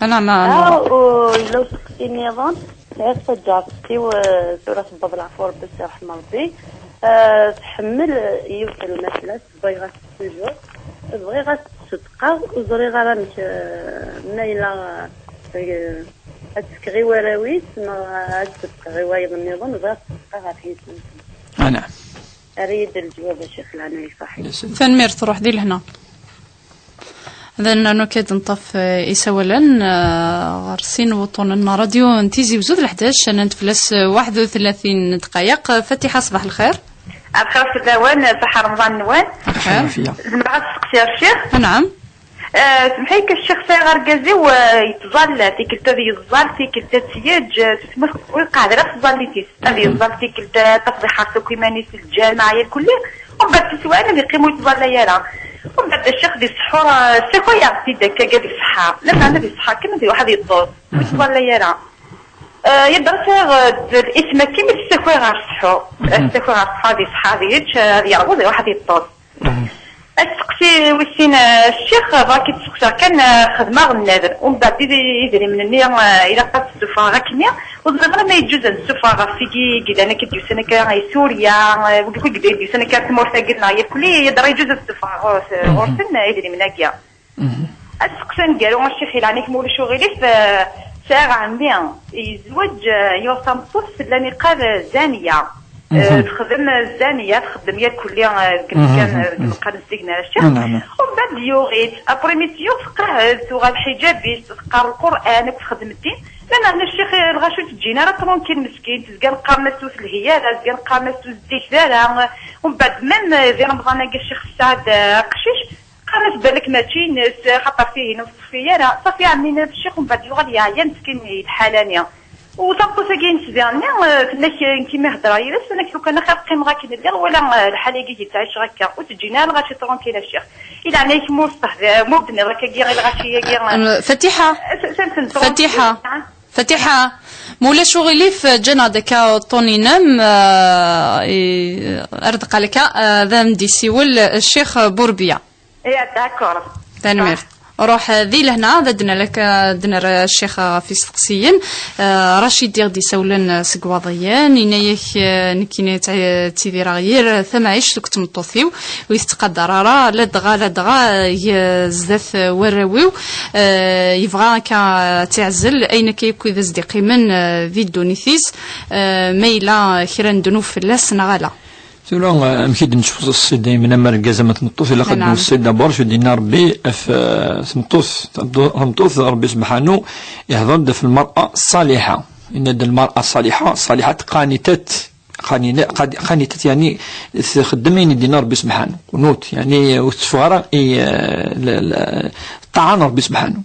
أنا ما، آه، و-، لو سقسيني ظن، تعرف جارتي وزورة باب العفور بس يرحم ربي. آه، تحمل يوصل المسلس، بغيغة توجور. بغيغة تصدقة، وزريغة رانك، آه، مايلة، آه، هاد تسكغي وراويس، ما هاد تسكغي وايض النظام، بغيغة تصدقة غير حيث. أنا. أريد الجواب يا شيخ العناية صحيح. تنميرت، روح دي لهنا. إذن نكاد نطف، آه، إساولن، آه، غرسين وطن الراديو نتيزي وزود الحداش، أنا نتفلس واحد وثلاثين دقائق. فاتحة، صباح الخير. الخير في الدوان، صحة رمضان نوان. الخير. زمرة تسقسي الشيخ؟ نعم. آه، سمحيك الشيخ سايغ أرقازي ويتظل، تيكلت هذه يظل، تيكلت تسيج، آه، تسمح ويقع على في الظل. هذه الظل تيكلت تفضي حرسك ويمانيس الجامع يا الكل. ومن بعد تسوى أنا بيقيموا يتظل يا راه. ومن بعد الشيخ دي السحور، آه، الشيخ ويا سيدك كاع دي الصحة. لما أنا دي الصحة كما دي واحد يتظل. ويتظل يا راه. آه، يدرس، آه، الاسم كيما تستكوي غير السحور. تستكوي غير الصحة، هذه صحة، هذه هيك، آه، هذه يعوض، واحد يطول. السقسي ويسين، آه، الشيخ، آه، راكي تسقسى كان، آه، خدمة غنادر. ومن بعد يدي، يدري من النية، آه، إلا قد تسوفا غاكنيا. وزغنا ما يجوز أن تسوفا غا فيكي، قيد أنا كديو سنة كا، آه، سوريا، آه، وقلت لك قيد أنا ديو سنة كا تمورتا قلنا، يا كلي يدري يجوز أن تسوفا غا، غا سن، آه، يدري من أكيا. السقسي نقالو الشيخ يلعنيك ما ولش وغيليف، آه، ساعة عمي يزوج، آه، يوصى مصوص لاني قال زانية. آه، تخدم الزانية، تخدم يا كلي، آه، كان، آه، كان نسيقنا الشيخ. ومن بعد يوغيت، أبري ميت يوغ تقعد، وغا الحجاب، تقرا القرآن، تخدم الدين. لا، لا، أنا الشيخ الغاشو تجينا راه ترونكيل مسكين، تزقى نقرا مسوس الهيالة، تزقى نقرا مسوس الديك، لا، لا. ومن بعد ميم، آه، ذي رمضان، هكا الشيخ سعد، آه، قشيش، قالت: "بالك ماشي ناس، خاطر فيه نص فيا، لا، صافي عمينا في الشيخ". ومن بعد يوغال يعيا مسكين يتحالاني. وطابطوساكي نسداني، آه، تنك كيما هضره يلس، انا كي كان خير قيم غاكي ندير ولا، آه، الحال يجي يتعيش هكا وتجينا على غاشي ترونكيل الشيخ. الى انا يكمل صح، آه، مو بدنا راك كي غير غاشي يجي، آه، أم، فتيحة. س-، س-، س-، س-، فتيحة. نعم. فتيحة. مولا شو غليف جانا دكا طونينم، آه، إي، أرد قالك، آه، ذا مدي سيول الشيخ بوربيا. إيه، داكور. تنميرت. روح ذي لهنا، ذا دنا لك، دنا الشيخ في سقسيين. آه، رشيد يغدي سولن سقواضيين، إنايك، آه، نكينا تع-، تيدي راه غير ثمعيش دك تمطوثيو، ويتقدر راه لا دغا، لا دغا، ي-، زدات وراويو. آه، يبغى كا تعزل، أين كيكو ذا زدي قيمن، آه، ذي الدونيثيز، آه، ما إلا كرا ندنو فلاس نغالا. Tura, eh, amek i d-neččef ṣṣid daymen, ama argaz ama tmeṭṭut, ilaq ad نعم. نوṣṣi d'abord, acu d-yenna Rebbi ɣef, eh, tmeṭṭut, tameṭṭut, Rebbi subḥanu, ihḍer-d ɣef lmer'a ṣṣaliḥa. Yenna-d lmer'a ṣṣaliḥa, ṣṣaliḥa, qanitat, Qanina-, qad-, qanitat, yani, txeddem ayen i d-yenna Ṛebbi subḥanu. Qunut, yani, ur tetteffeɣ ara i, eh, l-, l-, ṭṭaɛa n Ṛebbi subḥanu.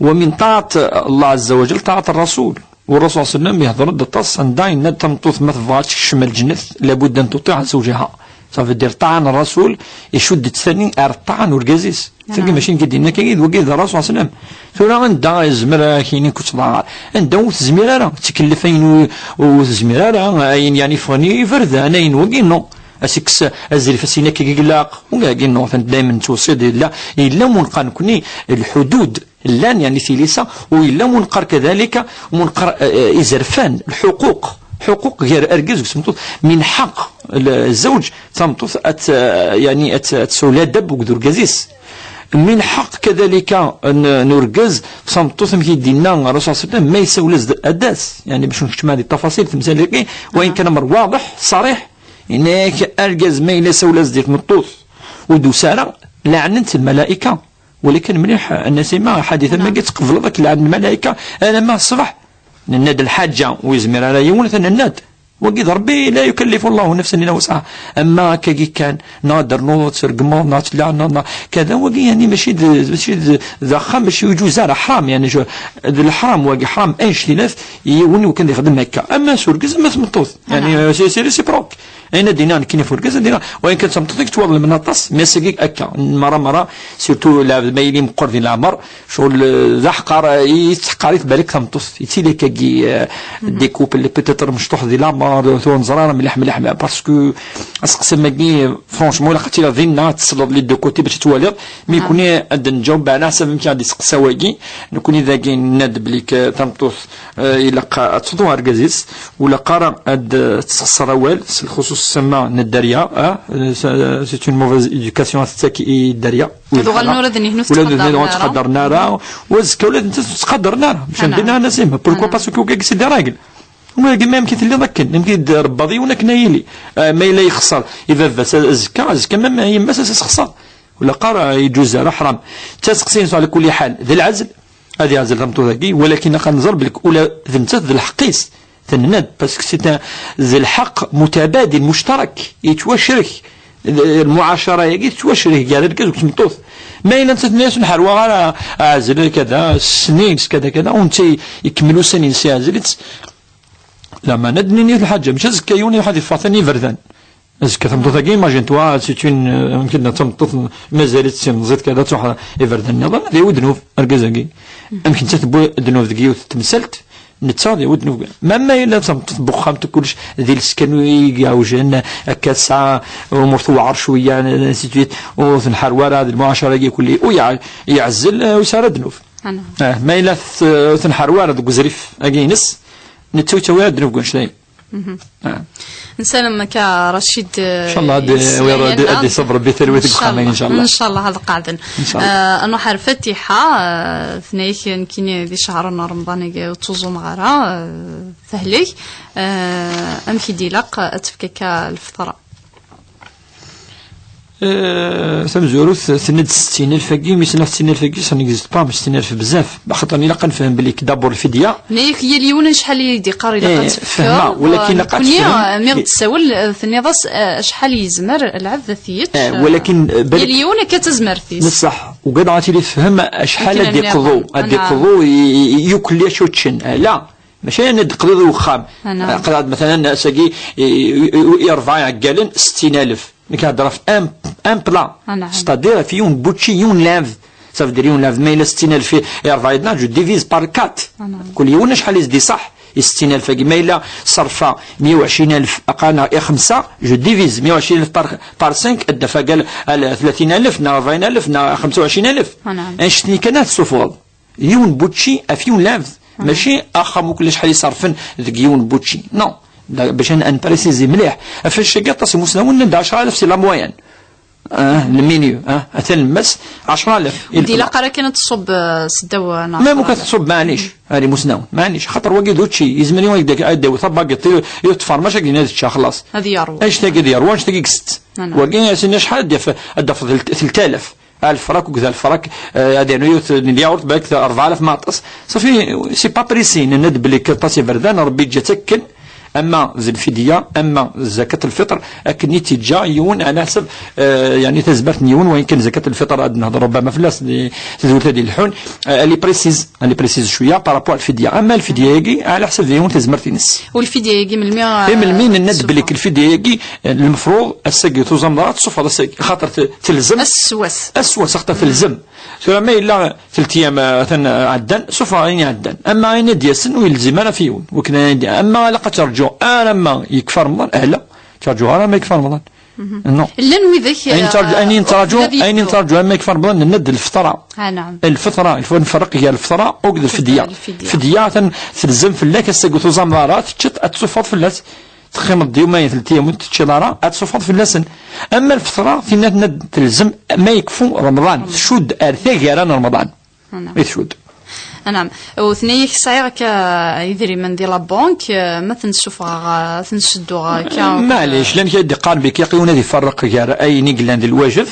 Wa min ṭaɛat Allah ɛezza wa jal, ṭaɛat Ṛṛasul. U Ṛṛasul ṣalla Llahu ɛalayhi wa sallam ihdeṛ-d aṭas anda yenna-d tameṭṭut ma tebɣa ad tekcem lǧennet, labudda an tutiɛ zewǧaha. Ça veut dire ṭṭaɛa n Ṛṛasul icudd-itt tani ar ṭṭaɛa n urgaz-is. Tagi mačči nekk i d-yenna akka, d wagi d Ṛṛasul ṣalla Llahu ɛalayhi wa sallam. Tura anda yezmer ad ak-yini kuc ḍaɣar? Anda ur tezmir ara, ttkellef ayen ur, ur tezmir ara, ayen yani ffɣen i iberdan, ayen wagi, non. Ad s-ikkes azrif, ad s-yini akka i ilaq, wagi, non, tant daymen nettweṣṣi-d, yella, yella munqar nekni, lḥudud, llan, yani, tilisa, u yella munqar kadalika, munqar, eh, eh, izerfan, lḥuquq, lḥuquq gar argaz d tmeṭṭut, min ḥaq l-, zzewǧ, tameṭṭut ad t-, yani, ad t-, ad tesɛu ladab akked urgaz-is. Min ḥaq kadalika n, n urgaz, tameṭṭut, amek i d-yenna Ṛṛasul ṣalla Llahu ɛalayhi wa sallam, ma yessawel-as-d ad d-tas, yani, bac ur nkeččem ara di ṭṭafaṣil, temsal-agi, wayen kan amer waḍeḥ, ṣariḥ, yenna-yak argaz ma yella yessawel-as-d i tmeṭṭut, ur d-tusi ara, laɛnent lmalayika. Walakin mliḥ, a Nasima, ḥadit am wagi tqebleḍ ad k-lɛen lmalayika alamma ṣṣbeḥ. Nenna-d lḥaǧa ur yezmir ara yiwen, atan nenna-d. Wagi d Ṛebbi, la yukallifu Llahu nafsan illa wusɛaha. Amma akkagi kan, neɣ ad d-ternuḍ, ad tregmeḍ, neɣ ad tleɛneḍ, neɣ kada, wagi, yani, mačči d, mačči d, d axxam, mačči ur iǧuz ara, ḥram, yani, d leḥram wagi, ḥram, annect-ilat, yiwen ur kan d-ixdem akka. Ama s urgaz, ama s tmeṭṭut. Yani, c'est, c'est réciproque. Ayen ad d-iniɣ nekkini f urgaz, ad d-iniɣ, wayen kan d tameṭṭut i yettwaḍelmen aṭas, mais ass-agi akka, mara, mara, surtout lɛebd ma yili meqqer di leɛmer, ccɣel, eh, d aḥqar, eh, yettḥqar-it balak tameṭṭut, yettili akkagi, eh, des couples, peut-être mecṭuḥ di leɛmer, ur neẓri ara mliḥ, mliḥ, mliḥ, parce que aseqsam-agi, franchement, ilaq ad tiliḍ dinna, ad tesleḍ les deux côtés bac ad twaliḍ, mi nekkni ad d-nǧaweb ɛla ḥsab amek i ɣ-d-iseqsa wagi, nekkni dagi nenna-d belli k-, tameṭṭut Eh, ilaq ad teḍu argaz-is, ur ilaq ara ad, eh, tesxeṣṣer awal, s lxuṣuṣ tama n dderya, ah, eh, c'est, c'est une mauvaise éducation ad tettak i dderya. Ad uɣalen ula d nitni ur ttqadaren ara. U azekka ula d netta ur ttqadaren ara. Mačči am dinna, a Nasima. Pourquoi? Parce que wagi c'est des règles. Wagi ma amek i telliḍ akken, amek i d-rebbaḍ yiwen akken ad yili. Eh, ma yella yexṣer i baba-s azekka, azekka ma, ma yemma-s ad as-yexṣer. Ur ilaq ara, yeǧuz ara, ḥram. D taseqsi-ines ɛla kulli ḥal, d lɛezl, ad yeɛzel tameṭṭut-agi, walakin ad nẓer belli ula d nettat d lḥeqq-is, tenna-d, parce que c'est un, d lḥeqq mutabadil, muctarak, yettwacrek, lmuɛacara-agi tettwacrek gar argaz d tmeṭṭut. Ma yella nettat tenna-yas ur nḥerwa ara aɛzel kada, ssnin-s kada kada, u netta ikemmel ussan-ines iɛzel-itt, lameɛna ad d-nini lḥaǧa, mačči azekka yiwen iruḥ ad iffeɣ tani iberdan. Azekka tameṭṭut-agi, imagine-toi, c'est une, euh, amek i d-nenna, d tameṭṭut n-, mazal-itt d timẓidt kada, ad truḥ iberdan nniḍen, ad yawi ddnub argaz-agi. Amek netta tewwi ddnub deg yiwet n temsalt, netta ad yawi ddnub. Ma, ma yella d tameṭṭut n wexxam, kullec d iles kan i yeɛewjen, akka tesɛa umur tewɛer cwiya, ainsi de suite, ur tenḥerwa ara d lmuɛacara-agi kulli, u yeɛ-, yeɛzel, euh, ur yesɛi ara ddnub. Ah, ma yella t-, ur tenḥerwa ara deg uzrif-agi ines, netta ur yettawi ara ddnub deg wanect-agi. Ah. Nessaram akka Racid, eh, incallah ad, ad iṣab Rebbi talwit deg uxxam-agi, incallah. Incallah ad qeɛden. Incallah. Eh, ad nruḥ ar Fatiḥa, eh, tenna-yak nekkini di ccher n Remḍan-agi ur ttuẓumeɣ ara, eh, tehlek. Eh, amek i d-ilaq ad tefk akka lfeṭra? Eh, tamezwarut, tenna-d settin alef-agi, mi s-nniɣ settin alef-agi, ça n'existe pas, mais settin alef bezzaf. Axaṭer ilaq ad nefhem belli d'abord lfidya. Nna-yak yal yiwen acḥal i d-iqqar ilaq ad tefkeḍ. Fehmeɣ, walakin ilaq ad nekkni, tefhem. Mi ɣ-d-tessawel, eh, tenniḍ-as, eh, acḥal yezmer lɛebd ad t-yečč. Eh, walakin, eh, yal yiwen akka d tazmert-is. Neṣṣaḥ, ugadeɣ ad tili tefhem acḥal ad d-iqḍu, ad d-iqḍu i, i, i, i kulli acu ččen. Eh, la. Mačči ayen d-teqḍiḍ i wexxam. Qḍiɣ-d, matalan, ass-agi, i, i, i, i rebɛa iɛeggalen, settin alef. Nekk heddreɣ ɣef un, un plat. C'est-à-dire, ɣef yiwen n wučči, yiwen n lɛebd. Ça veut dire, yiwen n lɛebd, ma yella settin alef i, i rebɛa, je divise par quatre. Kul yiwen acḥal i s-d-iṣaḥ, i settin alef-agi. Ma yella ṣerfa meyya u ɛecrin alef, aqal neɣ i xemsa, je divise meyya u ɛecrin alef par, par cinq, ad d-naf aqal, al, tlatin alef, neɣ rebɛin alef, neɣ xemsa u ɛecrin alef. Annect-nni kan ad tessufɣeḍ. Yiwen n wučči ɣef yiwen n lɛebd. Mačči axxam akk acḥal i ṣerrfen deg yiwen n wučči. Non. Da, bac ad, ad npréciser mliḥ. Ɣef wannect-agi aṭas n imusnawen nnan-d ɛecra alaf c'est la moyenne. Ah, le milieu, ah, atan lmas, ɛecra alaf. Ur d-ilaq ara kan ad tṣubb, eh, seddaw, eh, neɣ même kan tṣubb, maɛlic, ar imusnawen, maɛlic. Xaṭer wagi d wučči, yezmer yiwen ad d-yawi tabagiṭ, yiwet tfermac, ad d-yini ad ččeɣ, xlaṣ. Ad yerwu. Annect-agi ad yerwu, annect-agi kkes-tt. Wagi, as-nini acḥal ad d-yaf, ad d-tafeḍ telt alaf. Alfrak, akked alfrak, eh, ad yernu yiwet n lyawurt, balak rebɛa alaf ma aṭas. Safi, c'est pas pressé, nenna-d belli aṭas iberdan, Rebbi yeǧǧa-tt akken, Ama d lfidya, ama d zakat lfitr, akken i tt-iǧǧa yiwen ɛla ḥsab, eh, yeɛni tazmert n yiwen, wayen kan zakat lfitr ad nehder rubbama fell-as di tedwilt ad ilḥun, eh, elle est précise, elle est précise cwiya par rapport à lfidya. Ama lfidya-agi, ɛla ḥsab d yiwen tazmert-ines. U lfidya-agi melmi, eh, I melmi nenna-d belli lfidya-agi, eh, lmefruḍ ass-agi tuẓameḍ ara tessufɣeḍ ass-agi, xaṭer te-, telzem. Ass s wass. Ass s wass, xaṭer telzem. Tura ma yella telt ayyam, eh, atan, eh, ɛeddan, sufeɣ ayen iɛeddan. Ama ayen ad d-yasen ur yelzim ara f yiwen. Wakken ayen d-, ama ilaq ad terǧu arama yekfa Remḍan, ala, terǧu arama yekfa Remḍan. Non. Llan widak, ayen terǧu, eh, ayen i nettraǧu, ayen i nettraǧu arma yekfa Remḍan, nenna-d lfeṭra. Ah, naɛam. Lfeṭra, lfeṭra, nferreq gar lfeṭra akked lfedya. Lfedya. Lfedya atan telzem fell-ak, ass-agi ur tuẓameḍ ara, teččeḍ, ad tsuffeḍ fell-as. Teqqimeḍ-d yumayen, telt ayyam ur teččiḍ ara, ad tsuffeḍ fell-asen. Ama lfeṭra, tinna tenna-d telzem ma yekfu Remḍan, tcudd ar taggara n Remḍan. Anam. I tcudd. Anam. U tenna-yak sɛiɣ akka idrimen di la banque, eh, ma ten-ssufɣeɣ, eh, ten-sedduɣ akka. Maɛlic, llan kra i d-iqqaren belli ilaq yiwen ad iferreq gar ayen i yellan di lwajeb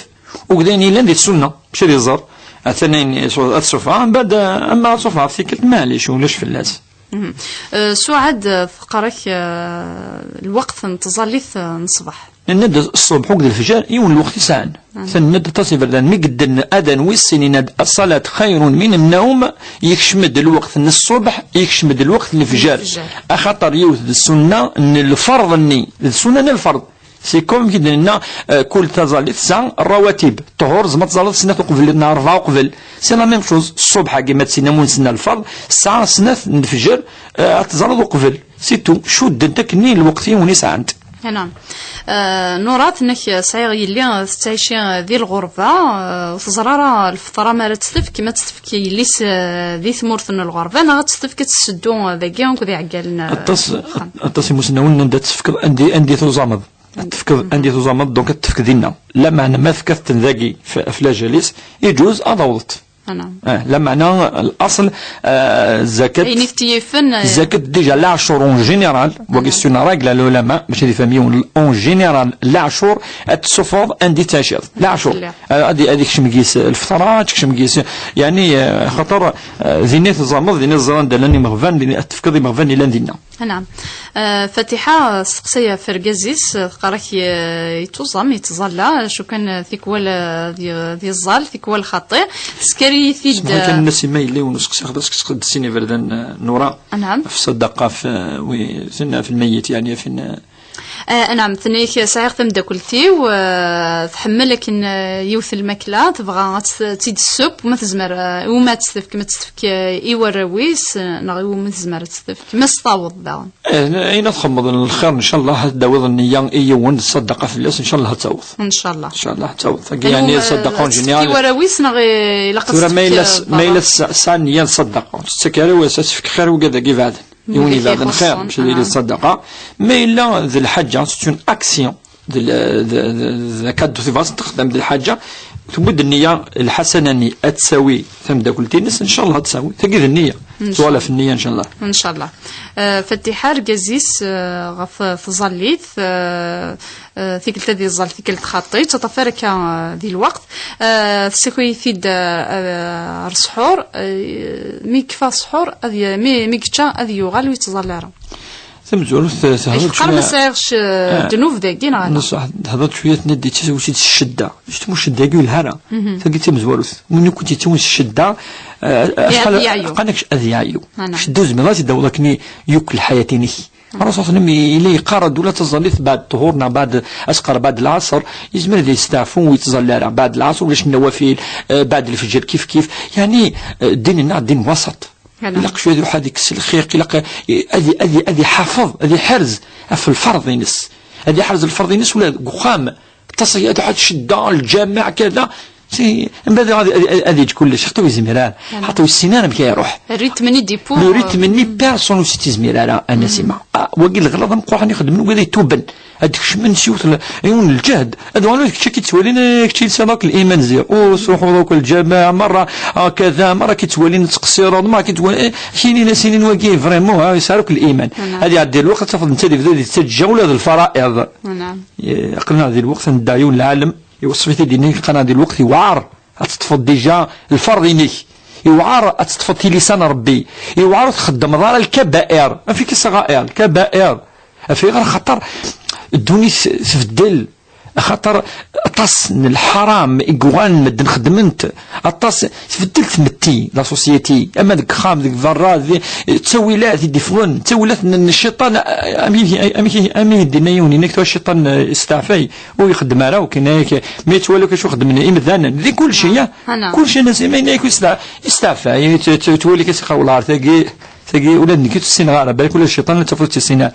akked ayen yellan di tsunna, mačči ad iẓer. Atan ayen ad t-ssufɣeɣ, mbeɛd, eh, ama ad ssufɣeɣ tikkelt, maɛlic, ulac fell-as. Mhm. Eh, Suɛad, eh, teqqar-ak, eh, lweqt n tẓallit, eh, n ṣṣbeḥ. Nenna-d ṣṣbeḥ akked lefjer yiwen lweqt i sɛan. Mhm. Tenna-d aṭas iberdan, mi yedden adan wis sin, yenna-d, "Ṣṣalat xayrun min nnawm", yekcem-d lweqt n ṣṣbeḥ, yekcem-d lweqt n lefjer. Lefjer. Axaṭer yiwet d ssunna n lferḍ-nni, d ssunna n lferḍ. C'est comme amek i d-nenna, euh, kul taẓallit tesɛa rawatib. Ṭṭuhur, tzemreḍ ad tẓalleḍ snat uqbel neɣ rebɛa uqbel. C'est la même chose. Ṣṣubḥ-agi ma d-tennam ur nsenna lferḍ, tesɛa snat n lefjer, euh, ad tẓalleḍ uqbel. C'est tout. Cuddent akkenni lweqt yiwen i sɛant. Anam. Euh, Nura, tenna-k sɛiɣ yelli, euh, tettɛici, euh, di lɣerba, euh, ur teẓri ara lfeṭra ma ara tt-tefk, ma tt-tefk yelli-s, euh, di tmurt n lɣerba, neɣ ad tt-tefk ad tt-tseddu, euh, dagi akked iɛeggalen, euh, n uxxam. Aṭas, aṭas imusnawen anda tt-tefkeḍ, andi, andi tuẓameḍ. Ad tefkeḍ andi tuẓameḍ, donc ad tefkeḍ dinna. Lameɛna ma tefkiḍ-ten dagi f-, f lajalis, iǧuz ad awḍent. Anam. Eh, lameɛna l'aṣel, eh, zakat, ayen i t-yifen, eh, zakat déjà leɛcur en général, wagi c'est une règle à l'ulama, mačči d ifhem yiwen, en général leɛcur ad tessufɣeḍ anda i ttɛiciḍ. Leɛcur. Eh, ad, ad ikcem gis lfeṭra, ad tekcem gis, yeɛni, eh, xaṭer, eh, dinna i tuẓameḍ, dinna i teẓra anda llan imeɣban, dinna ad tefkeḍ imeɣban yellan dinna. Anam. Euh, Fatiḥa, euh, testeqsay ɣef urgaz-is, euh, teqqar-ak, euh, yettuẓam, yettẓalla, acu kan, euh, tikwal, euh, ad y-, ad yeẓẓal, tikwal xaṭi. Tesker-iyi-t-id, semḥ kan, euh, Nna Sima, yella yiwen useqsi, xaṭi sqedsen iberdan, euh, Nura. Anam. Ɣef ṣṣadaqa, ɣef, euh, wi, tenna ɣef lmeyyet, yeɛni, ɣef, euh, Eh, anam, tenna-yak sɛiɣ tameddakelt-iw, eh, tḥemmel akken, eh, yiwet n lmakla, tebɣa ad tt-, ad tt-id-tesseww, ma tezmer, eh, i wumi ad tt-tefk, ma ad tt-tefk, eh, i warraw-is, eh, neɣ i wumi tezmer ad tt-tefk, ma s-taweḍ daɣen. Eh, ayen ad txemmeḍ n lxir, ncallah, ad d-tawiḍ nniya i yiwen, ṣṣadaqa fell-as, ncallah ad taweḍ. Ncallah. Ncallah ad taweḍ. Tagi, yeɛni, eh, ṣṣadaqa en général. Ad tt-tefk i warraw-is neɣ i-, ilaq ad tura ma tt-tefk, yella s-, eh, ma yella s-, tesɛa nniya n ṣṣadaqa, ur tettak ara i warraw-is, ad tefk xir i wigad-agi ibeɛden. I win ibeɛden xir, mačči d ṣṣadaqa. Ma yella d lḥaǧa, c'est une action, d l-, d, d, d akadu tebɣa ad texdem d lḥaǧa, tewwi-d nniya, lḥasana-nni ad tsawi tameddakelt-ines, ncallah ad tsawi. Tagi d nniya. Ncallah. Tuɣal ɣef nniya, ncallah. Ncallah. Eh, Fatiḥa, argaz-is, eh, ɣef tẓallit, eh, Eh, tikkelt ad iẓẓal, tikkelt xaṭi, yettaṭṭaf ara akka, eh, di lweqt. Eh, tessaki-t-id, eh, eh, ar ṣṣḥur, eh, mi yekfa ṣṣḥur, ad y-, mi, mi yečča, ad yuɣal ur yettẓalla ara. Tamezwarut, eh, tehḍeḍ cwiya. Yefqer ma sɛiɣ c-, eh, ddnub dagi, neɣ ala? Neṣṣaḥ, tehḍeḍ cwiya, tenna-d, yettawi-tt-id s ccedda. Justement, ccedda-agi ur yelha ara. Mhm. Tagi d tamezwarut. Win akk i tt-yettawin s ccedda, eh, ad yeɛyu. Ad yeɛyu. Ccedda ur tezmireḍ ad tt-id-tawiḍ akken i yakk lḥayat-inek. Rasul sallam yella yeqqar-d ula d taẓallit baɛd ṭṭuhur neɣ baɛd, asqar baɛd lɛaṣer, yezmer ad yesteɛfu ur yettẓalli ara. Baɛd lɛaṣer ulac nnawafil, eh, baɛd lefjer kif kif. Yeɛni, eh, ddin-nneɣ ddin wasaṭ. Ilaq cwiya ad iruḥ ad ikkes lxiq, ilaq, eh, ad, ad, ad iḥafeḍ, ad iḥerz ɣef lferḍ-ines. Ad iḥerz lferḍ-ines ula deg uxxam. Ṭṭaṣ-agi ad iḥad ccedda, lǧameɛ, kada. Si, mbeɛd ad, ad, ad, ad yeǧǧ kullec, xaṭi ur yezmir ara. Xaṭi ur yessin ara amek ara iruḥ. Rritm-nni d-iwwi. Le rythme-nni, personne ur s-ittizmir ara, a Nasima. Ah, wagi d leɣlaḍ ameqqran i xedmen wid ituben. Ad d-kecmen s yiwet l-, yiwen n lǧehd. Ad uɣalen kečč ad k-ttwalin, eh, kečč yelsan akk liman ziɣ. Ur tesruḥuḍ akk lǧameɛ, merra, ah, kada, merra k-ttwalin tettqeṣṣireḍ, merra k-ttwalin, eh, kinin as-inin wagi, vraiment, ah, yesɛa akk liman. Ad iɛeddi lweqt, ad tafeḍ netta d ibda yettaǧǧa ula d lfara'iḍ. Eh, aql-aɣ di lweqt n dda yiwen lɛalem, iweṣṣef-it-id, yenna-k qqaren di lweqt yewɛer ad teṭṭfeḍ déjà lferḍ-inek, yewɛer ad teṭṭfeḍ tilisa n Rebbi, yewɛer ur txeddmeḍ ara lkabair, ma fi kisaɣair, lkabair. Af ayɣer? Axaṭer ddunit tbeddel. Axaṭer aṭas n lḥaram i yuɣalen medden xeddmen-t. Aṭas tbeddel tmetti, la société, ama deg uxxam, deg berra, di ttawilat i d-iffɣen, ttawilat n, n cciṭan, amek, amek, amek i d-yenna yiwen, yenna-k tura cciṭan, eh, isteɛfay, ur ixeddem ara, ur k-yenna yak, mi yettwali acu xeddmen imdanen, di kulci, ya. Kulci, nnas, ma yenna-k isteɛ-, isteɛfay, yettwali-k as iqawel ar tagi, Tagi ula d nekk ur tt-ssineɣ ara, balak ula d cciṭan ur tt-ssineɣ.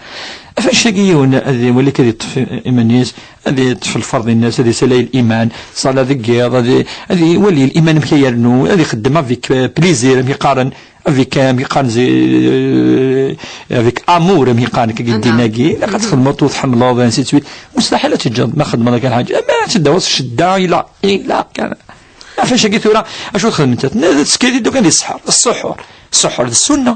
Af anect-agi yiwen ad iwali ad yeṭṭef iman-is, ad yeṭṭef lferḍ-ines, ad isalay liman, ṣṣala deg yiḍ, ad i-, ad iwali liman amek ay yernu, ad ixeddem avec, euh, plaisir, amek i qqaren, avec, euh, amek i qqaren zi-, euh, avec amour, amek i qqaren deg ddin-agi. Ilaq ad txedmeḍ ur tḥemmleḍ, ainsi de suite. Mustaḥil ad teǧǧeḍ ma txedmeḍ akka lḥaǧa. Ama ad tedduḍ s ccedda, ila, ila, kan. Af anect-agi tura, acu txedmemt? Ad teskayeḍ-d kan di ṣṣeḥḥer, ṣṣuḥur. Ṣṣuḥur d ssunna.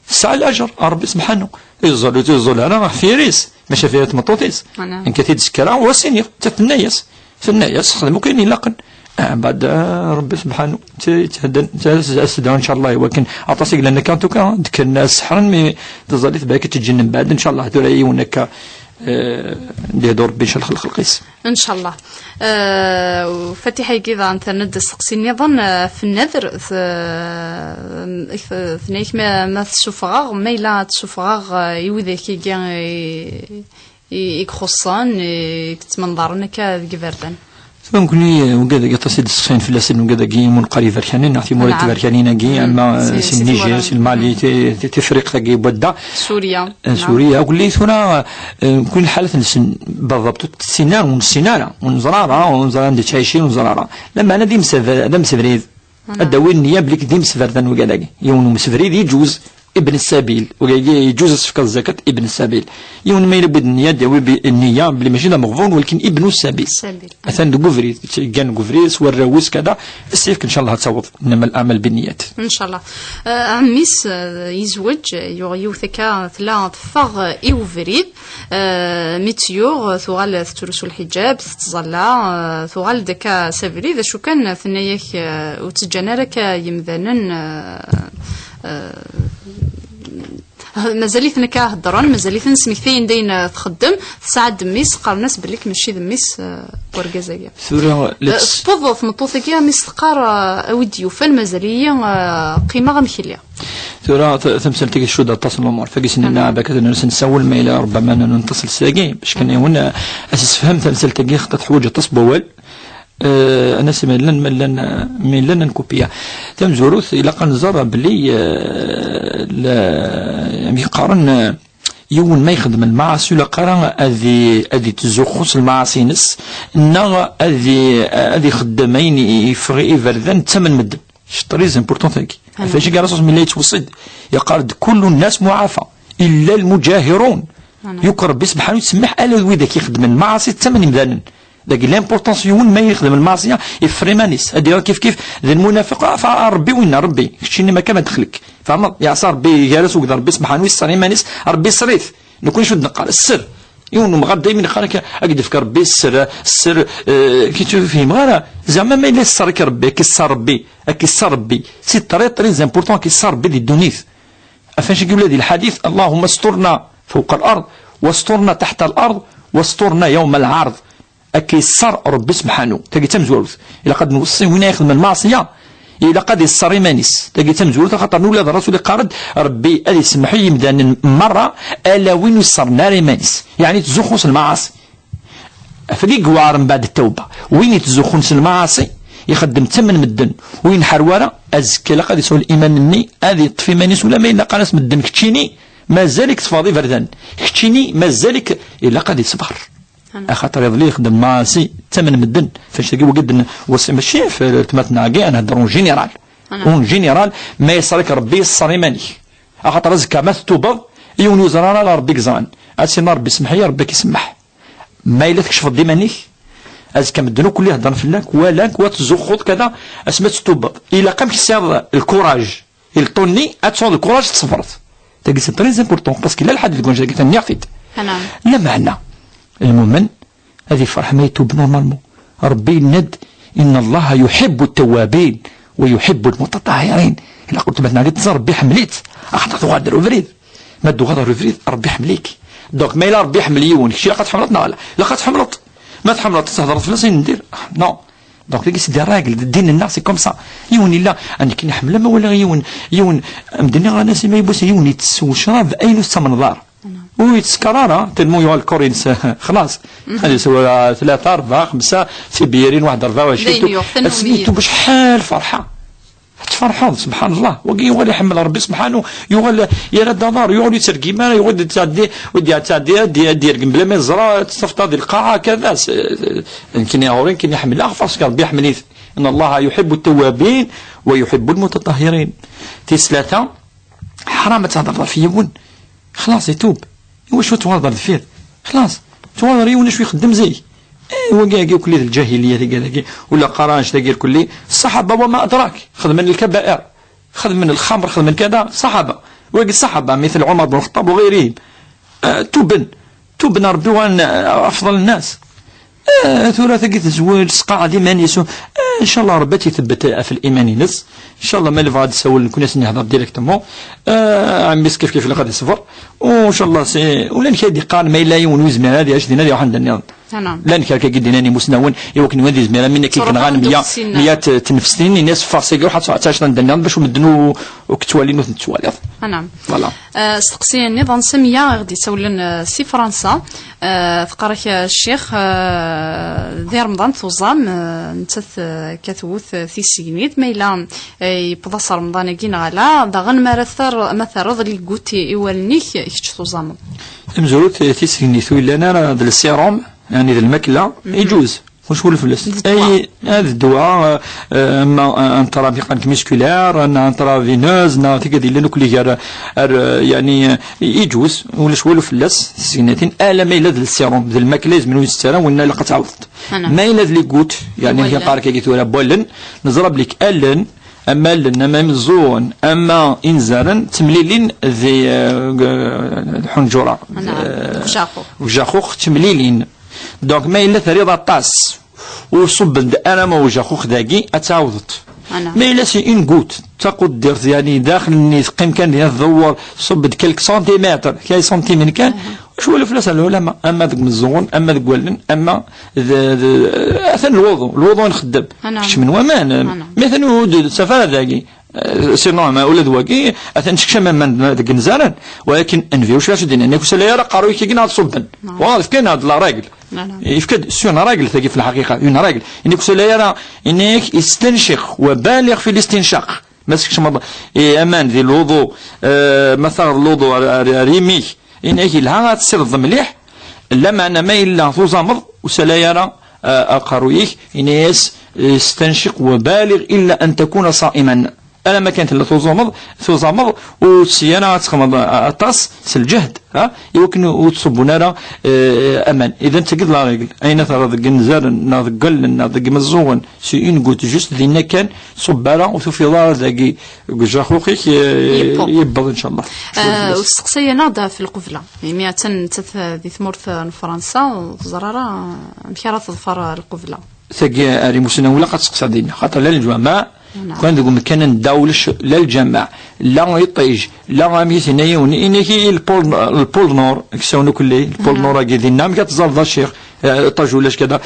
Tesɛa lajer ɣer Ṛebbi sebḥanu. Yeẓẓul ur yeẓẓul ara ɣef yiri-s, maca ɣef yiri n tmeṭṭut-is. Nekk ad t-id-sekreɣ, ur as-iniɣ, tenna-yas, tenna-yas xdem akk ayen ilaqen. Mbeɛd, ah, Ṛebbi sebḥanu, t-, yethedden, as-d incallah, i wakken aṭas i yellan akka, en tout cas, d-kkren ad seḥren, mi teẓẓal-it, balak ad t-ǧǧen mbeɛd, incallah, tura yiwen akka, eh, d-ihdu Ṛebbi, incallah, lxelq-is. Ncallah. Eh, Fatiḥa-agi daɣen terna-d asteqsi nniḍen, eh, ɣef nnadr, t-, t-, tenna-yak ma, ma tessuffɣeɣ, ma yella ad tessuffɣeɣ, eh, i widak-agi, eh, i, i ixuṣṣen, i yettmenḍaren akka deg iberdan. Tura nekkni, eh, wigad-agi aṭas i d-sseqsayen fell-asen, wigad-agi imunqar iberkanen, neɣ timura tiberkanin-agi, ama si Niger, si Lmali, ti-, ti-, Tifriqt-agi n wadda. Surya. Eh, Surya, akk lli tura, eh, nekkni lḥalat-nsen, بالضبط, ur tt-nessin ara, ur nessin ara, ur neẓra ara, ur neẓra anda ttɛicin, ur neẓra ara. Lameɛna d imsev-, d amsebrid. Ad d-awi nniya belli d imsebriden wigad-agi. Yiwen umsebrid yeǧuz ibn sabil. Wigad-agi yeǧuz ad s-tefkeḍ zakat ibn sabil. Yiwen ma yella wid nniya, ad d-yawi bi-, nniya belli mačči d ameɣbun, walakin ibn sabil. Atan deg ubrid, yeggan deg ubrid, s warraw-is, kada, ad s-yefk, ncallah, ad taweḍ. Innama al-a'mal binniyat. Ncallah. Eh, ɛemmi-s, eh, yezweǧ, yuɣ yiwet akka, tella teffeɣ, eh, i ubrid. Eh, mi tt-yuɣ, tuɣal tettrusu lḥiǧab, tettẓalla, eh, tuɣal-d akka s abrid, acu kan, tenna-yak, eh, ur tt-ǧǧan ara akka yemdanen, eh, eh, mazal-iten akka heddren, mazal-iten smektayen-d ayen, eh, txeddem, tesɛa-d mmi-s, qqaren-as belli mačči d mmi-s, eh, n urgaz-agi. Tura la Eh, tt- tewweḍ tmeṭṭut-agi, mi s-teqqar, eh, a wi d-yufan, mazal-iyi, eh, qqimeɣ am kelli. Tura t-, tamsalt-agi tcudd aṭas n lumuṛ. Tagi s-nenna, bac ad nessawel, ma yella ṛebbama ad neṭṭes s tagi, bac kan yiwen, eh, ad s-yessefhem tamsalt-agi, xaṭer teḥwaǧ aṭas n wawal. Eh, ad nas ma llan, ma llan, ma llan ad nkupiya. Tamezwarut, ilaq ad nẓer belli, eh, la, amek qqaren, eh, yiwen ma yexdem lmaɛasi, ur ilaq ara ad i-, ad ittzuxxu s lmaɛasi-ines, neɣ ad i-, ad ixeddem ayen i-, yeffeɣ i iberdan d tama n medden. C'est très important, tagi. Ɣef wacu i Ṛṛasul mi la yettweṣṣi-d, yeqqar-d: "Kullu nnas muɛafa, illa lmujahirun." Yuker Ṛebbi sebḥanu yettsemmiḥ ala d widak ixeddmen lmaɛasi d tama n imdanen. Dagi l'importance yiwen ma yexdem lmaɛṣiya, yeffer iman-is. Ad d-yawi kif kif d lmunafiq, ah, fa Ṛebbi winna, Ṛebbi, keččini ma kan ad dexlek. Tfehmeḍ? Yeɛṣa Ṛebbi, gar-as ugd Ṛebbi sebḥanu, yesser iman-is, Ṛebbi yesser-it. Nekkni acu d-neqqar? Sser. Yiwen n umɣar daymi neqqar akka, ad k-d-yefk Ṛebbi sser, sser, eh, ki ur fhimeɣ ara. Zeɛma ma yella yesser-ik Ṛebbi, ad k-yesser Ṛebbi, ad k-yesser Ṛebbi. C'est très, très important, ad k-yesser Ṛebbi di ddunit. Ɣef wacu i yella di lḥadit: "Allahumma sturna fawqa al-ard, wasturna taḥta al-ard, wasturna yawma al-ard." Ad k-yesser Ṛebbi sebḥanu. Tagi d tamezwarut. Ilaq ad nweṣṣi win ay ixedmen lmaɛṣiya, ilaq ad yesser iman-is. Tagi d tamezwarut, axaṭer nula d Ṛṛasul iqqar-d: "Ṛebbi ad isemmeḥ i yimdanen merra, ala win ur yessern ara iman-is." Yeɛni yettzuxxu s lmaɛaṣi. Ɣef wagi yewɛer mbeɛd ttawba. Win yettzuxxun s lmaɛaṣi, ixeddem d tama n medden, ur yenḥerw ara, azekka ilaq ad yesɛu liman-nni, ad yeṭṭef iman-is, ula ma yella qqaren-as medden: "Keččini mazal-ik teffɣeḍ iberdan, keččini mazal-ik", ilaq ad yeṣber. Axaṭer iḍelli ixeddem lmaɛaṣi d tama n medden. Ɣef wacu-agi wagi d-, mačči ɣef weltma-tneɣ-agi, ad nhedder en général. En général, ma yesser-ik Ṛebbi, yesser iman-ik. Axaṭer azekka ma tettubeḍ, yiwen ur yeẓri ara, ala Ṛebbi i yeẓran. Ad tiniḍ: "Ṛebbi semmeḥ-iyi, Ṛebbi ad k-isemmeḥ." Ma yella tkecfeḍ-d iman-ik, azekka medden akk heddren fell-ak, walan-k, wa tettzuxxuḍ kada, asmi ad tettubeḍ. Ilaq-am ad tesɛuḍ lkuraj, i lṭunni, ad tesɛuḍ lkuraj ad tṣebreḍ. Tagi c'est très important, parce que yella lḥadit deg wanect-agi, nniɣ-t-id. Lameɛna, lmumen ad ifreḥ ma itub normalement. Ṛebbi yenna-d: "Inna Allaha yuḥibbu ttawwabin wa yuḥibbu lmutatahhirin." Ilaq weltma-tneɣ ad teẓer Ṛebbi iḥemmel-itt, axaṭer tuɣal ɣer ubrid. Ma d-tuɣaleḍ ɣer ubrid, Ṛebbi iḥemmel-ik. Donc, ma yella Ṛebbi iḥemmel yiwen, kečč ilaq ad tḥemmleḍ neɣ ala? Ilaq ad tḥemmleḍ. Ma tḥemmleḍ, ad thedreḍ fell-as ayen n dir. Non. Donc, tagi, c'est des règles, d ddin-nneɣ, c'est comme ça. Yiwen yella, a nekk neḥemmel, ama walaɣ yiwen, yiwen, medden-nni ɣran-as i ma yiwwas yiwen yettessew ccrab, ayen ur tettamneḍ ara. Ur yettsekkeṛ ara, tellement yuɣal lkor-ines, xlaṣ. Ad yeswa tlata, rebɛa, xemsa tibirin, waḥed rebɛa u ɛecrin. Dayen yuɣ tannumi. Ad s-yettu bacḥal ferḥa. Ad tferḥeḍ, subḥan Allah. Wagi yuɣal iḥemmel Ṛebbi subḥanu, yuɣal yerra-d aḍar, yuɣal ur yettergim ara, yuɣal d-yettɛeddi, ur d-yettɛeddi, ad d-, ad d-yergem bla ma yeẓra, ad t-tafeḍ di lqaɛa, kada. S-, nekkini ɣur-i, nekkini ḥemmleɣ, parce que Ṛebbi iḥemmel-it. إن الله يحب التوابين ويحب المتطهرين. Tis tlata, ḥram ad thedreḍ ɣef yiwen. Xlaṣ, itub. Iwacu tuɣaleḍ ar deffir? Xlaṣ, tuɣaleḍ ar yiwen acu ixeddem zik. Eh, wagi, agi, ukli d lǧahiliya, tagi, tagi. Ula qqaren annect-agi irkelli. Ṣṣaḥaba, وما أدراك. Xedmen lkabair. Xedmen lxamr, xedmen kada. Ṣṣaḥaba. Wagi ṣṣaḥaba, مثل عمر بن الخطاب وغيرهم. Eh, tuben. Tuben ar Ṛebbi, uɣalen, eh, أفضل الناس. Eh, tura tagi tezweǧ, tesqaɛed iman-is. Eh, ncallah Ṛebbi ad tt-itebbet ɣef liman-ines. Ncallah ma yebɣa ad d-isawel, nekkni ad s-nehder directement. Eh, ɛemmi-s kif kif ilaq ad iṣber. U ncallah si, ula d nekk ad d-iqqaren ma yella yiwen ur yezmir ad iɛic dinna, ad iruḥ anda nniḍen. Llan kra akka i d-nnan imusnawen, i wakken win d-izmir, am win akka i yenɣan meyya, meyya n tnefsin, ini-as ffeɣ sagi, ruḥ ad tɛiceḍ anda nniḍen, bac medden ur, ur k-ttwalin, ur ten-tettwaliḍ. Voilà. Eh, asteqsi nniḍen, Samiya i ɣ-d-isawlen, eh, si Fransa. Eh, teqqar-ak, eh, ccix, eh, di Remḍan tuẓam, eh, nettat, eh, akka twet, eh, tisegnit, ma yella, eh, yewweḍ-as Remḍan-agi neɣ ala, daɣen ma ara ter-, ma terreḍ ligut i, i wallen-ik, kečč tuẓameḍ. Tamezwarut, eh, tisegnit ur yellan ara d lsirum, yani d lmakla, iǧuz. Ulac wul fell-as. D ddwa. Ay, ah, d ddwa, eh, ama, eh, intramusculaire, neɣ intraveneuse, neɣ tigad yellan ukli gar, ar, eh, yani, eh, iǧuz, ulac walu fell-as, tisegnatin, ala ma yella d lsirum, d lmakla yezmer ur yettett ara, winna ilaq ad tɛawdeḍ. Ma yella d ligut, yani, iwallen. Qqar-ak agi tura n wallen, neẓra belli allen, ama allen, ama imeẓẓuɣen, ama inzaren, ttemlilin di, eh, g-, lḥunǧura. Deg ujaxux. Deg ujaxux, ttemlilin. Donc, ma yella terriḍ aṭas, ur ṣubben-d ara ma ujaxux dagi, ad tɛawdeḍ. Ma yella si une goutte, taquddirt, yani, daxel-nni teqqim kan dinna tdewwer, ṣubb-d quelques centimètres, kra centimètres kan, ulac walu fell-as a lɛulama, ama deg imeẓẓuɣen, ama deg wallen, ama d, d, atan lwuḍu, lwuḍu nxeddem. Kečč min waman, mi atan ur d-taf ara dagi. Eh, sinon, ama ula d wagi, atan tekcam aman deg inzaren, walakin anvi, wacu ara s-d-inin? Nek ur sala ara aqerruy-ik-agi neɣ ad ṣubben. Wa, fkan-aɣ-d la règle. Yefka-d, c'est une règle, tagi, fi lḥaqiqa, une règle. Ini-k ur sala ara, ini-k istenciq, wa baliɣ fi listenciq. Ma teskecmeḍ, eh, aman di lwuḍu, eh, ma taɣeḍ lwuḍu ar, ar, ar imi-k, ini-k yelha ad tessireḍ mliḥ, lameɛna ma yella tuẓameḍ, ur sala ara, eh, aqerruy-ik, ini-as, eh, istenciq wa baliɣ illa an takuna ṣa'iman. Alamma kan tella tuẓumeḍ, tuẓameḍ, ur tessi ara ad texmeḍ a-, aṭas s lǧehd, ha? Iwakken ur ttṣubbun ara, eh, aman. Idan tagi d la règle. Ayen ara terreḍ deg inzaren, neɣ deg wallen, neɣ deg imeẓẓuɣen, c'est une goutte juste, dinna kan, ṣubb ara, ur tufiḍ ara dagi deg ujaxux-ik, eh, yewweḍ, inchallah. Eh, usteqsi-aneɣ-d ɣef lqebla. Imi attan nettat di tmurt n Fransa, ur teẓri ara amek ara teḍfer lqebla. Tagi ar imusnawen ilaq ad teqseḍ dinna, xaṭer la lǧameɛ, kan deg umkan anda ulac la lǧameɛ, la iṭij, la amek i s-yenna yiwen, ini-k i lpul, lpul nor, ksawen ukelli, lpul nor-agi dinna, amek ad teẓreḍ a ccix, eh, iṭij ulac kada.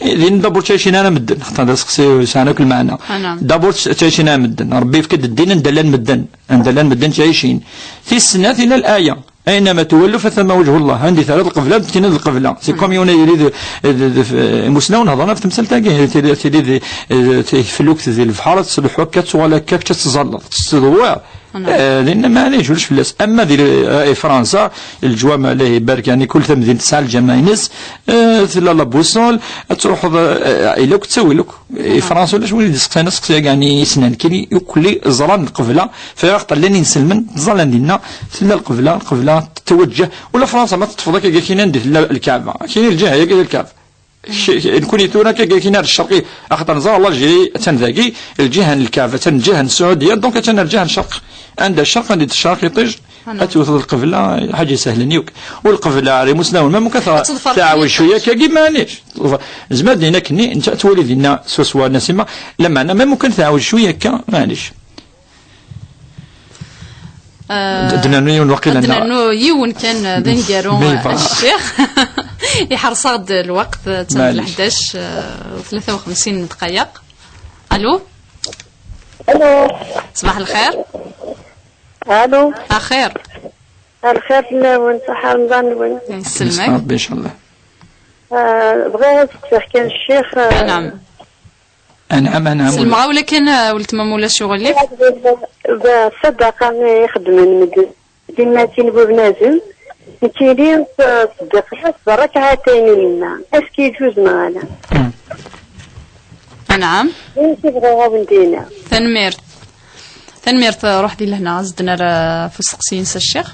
Eh, din dabur ttɛicin ara medden, xaṭer d aseqsi sɛan akk lmeɛna. Dabur ttɛicin ara medden, Ṛebbi yefka-d ddin anda llan medden, anda llan medden ttɛicin. Tis snat, ila laya. أينما تولوا فثم وجه الله. Anda i terriḍ lqebla, ad d-tiniḍ lqebla. C'est comme yiwen ad yili d, d, d, d, imusnawen hedren ɣef temsalt-agi. Tili, tili di, eh, tili teflukt di lebḥer, ad tluḥ akka, ad tuɣal akka, kečč ad teẓẓalleḍ, ad tettdewwiṛ. Eh, dinna maɛlic, ulac fell-as. Ama di, eh, Fransa, leǧwameɛ, Allah ibarek, yani, kul tamdint tesɛa lǧameɛ-ines, eh, tella la boussole, ad truḥeḍ, eh, ila akk ttawil akk. I Fransa ulac win i d-iseqsan aseqsi-agi, yani, isnan kan i ukli ẓran lqebla, fayɣ ṭallan inselmen, ẓallan dinna, tella lqebla, lqebla tettwajjah. Ula Fransa ma teṭṭfeḍ akka, kina anda tella lkaɛba, kina lǧiha-agi d lkaɛba. K-, k-, nekkuni tura akka, kina ar ccerq, axaṭer neẓra l'Algérie attan dagi, lǧiha n lkaɛba, attan lǧiha n Saɛudiya, donc attan ar lǧiha n ccerq. Anda ccerq, anda d ccerq iṭij, ad tewteḍ lqebla, ḥaǧa isehlen yakk. U lqebla ar imusnawen, ma mumkin ad teḍfer taɛwij cwiya akka, maɛlic. Nezmer ad d-nini akkenni, netta ad twali dinna swaswa Nasima, lameɛna ma mumkin taɛwij cwiya akka, maɛlic. Ad d-nernu yiwen waqila. Ad d-nernu yiwen kan, d aneggaru, ma yebɣa. Ccix. Iḥreṣ-aɣ-d lweqt, d lḥdac, eh, u tlata u xemsin dqayeq. Allo? Allo? Ṣbaḥ lxir. Allo? Axir. Lxir fell-awen, ṣaḥa Remḍan-nwen. Yesselmek. Ṛebbi, ncallah. Ah, bɣiɣ ad steqsiɣ kan ccix, ah, Anɛam. Anɛam, anɛam. S lemɣawla kan, ah, weltma, ma ulac uɣilif. D ṣṣadaqa i ixeddmen medden. Timatin bu bnadem, nekkini, ah, ṣeddiqeɣ s ṛakɛatayn i yemma. Est-ce que yejuz neɣ ala? Hmm. Anɛam. D ayen i bɣiɣ ad wen-d-iniɣ. Tanemmirt. Tanemmirt, ruḥ di lehna, ad s-d-nerr, eh, ɣef usteqsi-ines a ccix.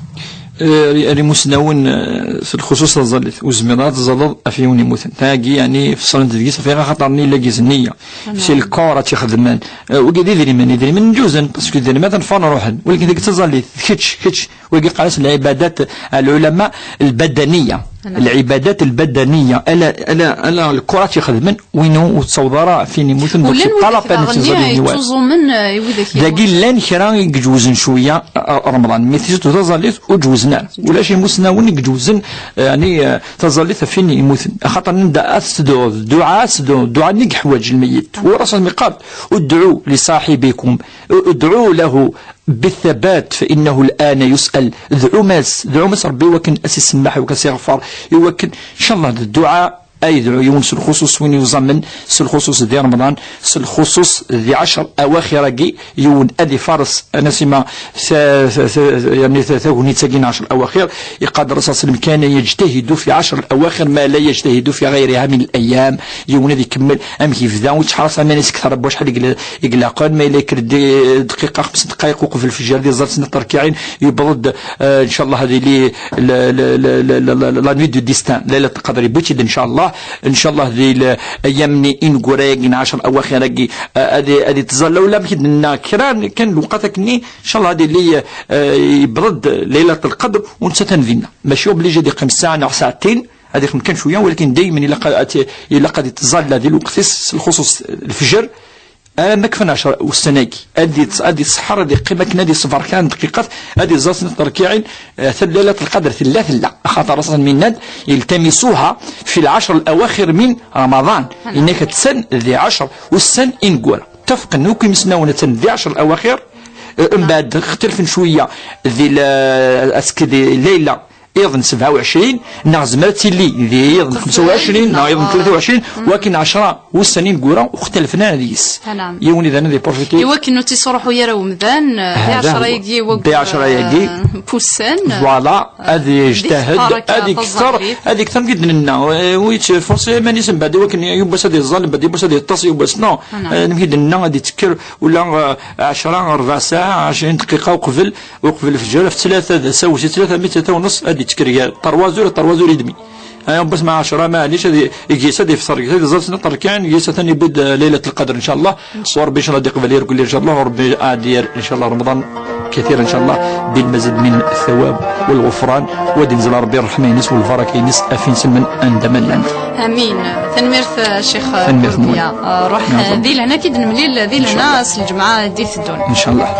Eh, ar, ar imusnawen, eh, s lxuṣuṣ taẓallit, ur zmireɣ ad tẓalleḍ ɣef yiwen yemmuten. Tagi, yeɛni, fessren-d deg-s ɣef axaṭer-nni la gizniya. Anɛam. Si lkor ad tt-ixedmen. Eh, wigi d idrimen, idrimen nǧuzen, parce que idrimen ad nfan ruḥen. Walakin tagi d taẓallit, d kečč, kečč, wigi qqaren-as lɛibadat, lɛulama, lbadaniya. Anɛam. Lɛibadat lbadaniya, ala, ala, ala lkura tt-ixedmen, win ur tettaweḍ ara ɣef win yemmuten, donc c'est pas la peine ad tẓallit. Yettuẓumen, eh, i widak. Dagi llan kra i iǧewzen cwiya, eh, Remḍan, mais surtout taẓallit ur ǧewzen ara. Ulac imusnawen i iǧewzen, eh, yeɛni, eh, taẓallit ɣef win yemmuten. Axaṭer anda ad tedɛuḍ, dduɛa ad tedɛuḍ, dduɛa-nni i yeḥwaǧ lmeyyet. Anɛam. Ur asen-yeqqar, ادعوا لصاحبكم، ادعوا له بالثبات فإنه الآن يسأل. Dɛum-as, dɛum-as Rebbi i wakken ad s-isemmeḥ, i wakken ad s-iɣfer, i wakken, ncallah, d dduɛa ay yedɛu yiwen s lxuṣuṣ win yuẓamen, s lxuṣuṣ di Remḍan, s lxuṣuṣ di ɛecr awaxir-agi, yiwen ad ifares, a Nasima, ta-, ta-, ta-, yeɛni ta-, tagnit-agi n ɛecr awaxir, iqal Ṛṛasul ṣalla Llahu ɛalayhi wa sallam, كان يجتهد في عشر الأواخر ما لا يجتهد في غيرها من الأيام. Yiwen ad ikemmel amek yebda, ur yettḥaṛas aman-is kter n wacḥal i ila-, i ilaqen, ma yella yekker ddi-, dqiqa, xems dqayeq uqbel lfejr, ad iẓẓal snat rkiɛin, yewweḍ-d, eh, ncallah, ad yili la, la, la nuit du destin, Laylat Lqadr, yewwi-tt-id, ncallah, ncallah, di l-, ayyam-nni ineggura-agi n ɛecr awaxir-agi, eh, ad i-, ad ittẓalla, ula amek i d-nenna kra n, kan lewqat akkenni, ncallah, ad yili, eh, yewweḍ-d Laylat Lqadr, u nettat dinna. Mačči obligé ad yeqqim ssaɛa neɣ saɛtin, ad ixdem kan cwiya, walakin daymen ilaq ad, ilaq ad ittẓalla di lweqt-is, s lxuṣuṣ lfejr, alamma kfan ɛecr ussan-agi. Ad yet-, ad iṣeḥḥer, ad iqqim akken ad iṣber kra n dqiqat, ad iẓẓal snat rkiɛin, eh, ata Laylat Lqadr tella, tella. Axaṭer Ṛṛasul yenna-d, التمسوها في العشر الأواخر من رمضان. Yenna-k attan di ɛecr ussan ineggura. Ttafqen akk imusnawen attan di ɛecr awaxir, eh, mbeɛd xtelfen cwiya di la, ass-, di layla iḍ n sebɛa u ɛecrin, neɣ zemret ad tili di iḍ n xemsa u ɛecrin, neɣ iḍ n tlata u ɛecrin, wakin ɛecra ussan ineggura ur xtalfen ara deg-s. Anɛam. Yiwen idan ad iprofiti. Iwakken ur tt-isruḥuy ara umdan, eh, di ɛecra-agi, di ɛecra-agi, eh, n wussan. Voilà, ad yejtahed, ad ikter, ad ikter, mi d-nenna, eh, ur yettforsi iman-is mbeɛd, iwakken yiwwas ad iẓẓal, mbeɛd yiwwas ad yeṭṭes, yiwwas, non. Anɛam. Eh, mi d-nenna ad ittekker ula, eh, ɛecra, rebɛa ssaɛa, ɛecrin dqiqa uqbel, uqbel lefjer, ɣef tlata d asawen, si tlata mi tlata u nṣ, ad d-yettker gar trois heures, trois heures et demie. Aya, bac ma ɛecra, maɛlic, ad y-, yis ad yefṣer, yis ad iẓẓal snat rkan, yis atan yewwi-d, eh, Laylat Lqadr, ncallah. Wa Rebbi, ncallah, ad iqbel irkelli, ncallah, wa Rebbi ad d-yerr, ncallah, Remḍan kathir, ncallah, bil mazid min thawab wal ɣufran, wa ad inzel Rebbi ṛṛeḥma-ines wal baraka-ines, af inselmen anda ma llan. Amin. Tanemmirt, eh, Ccix, eh, Tanemmirt-nwen. Rebia. Eh, ruḥ, eh, di lehna, ki d-nemlil, di lehna, ncallah, s lǧemɛa di teddun. Ncallah.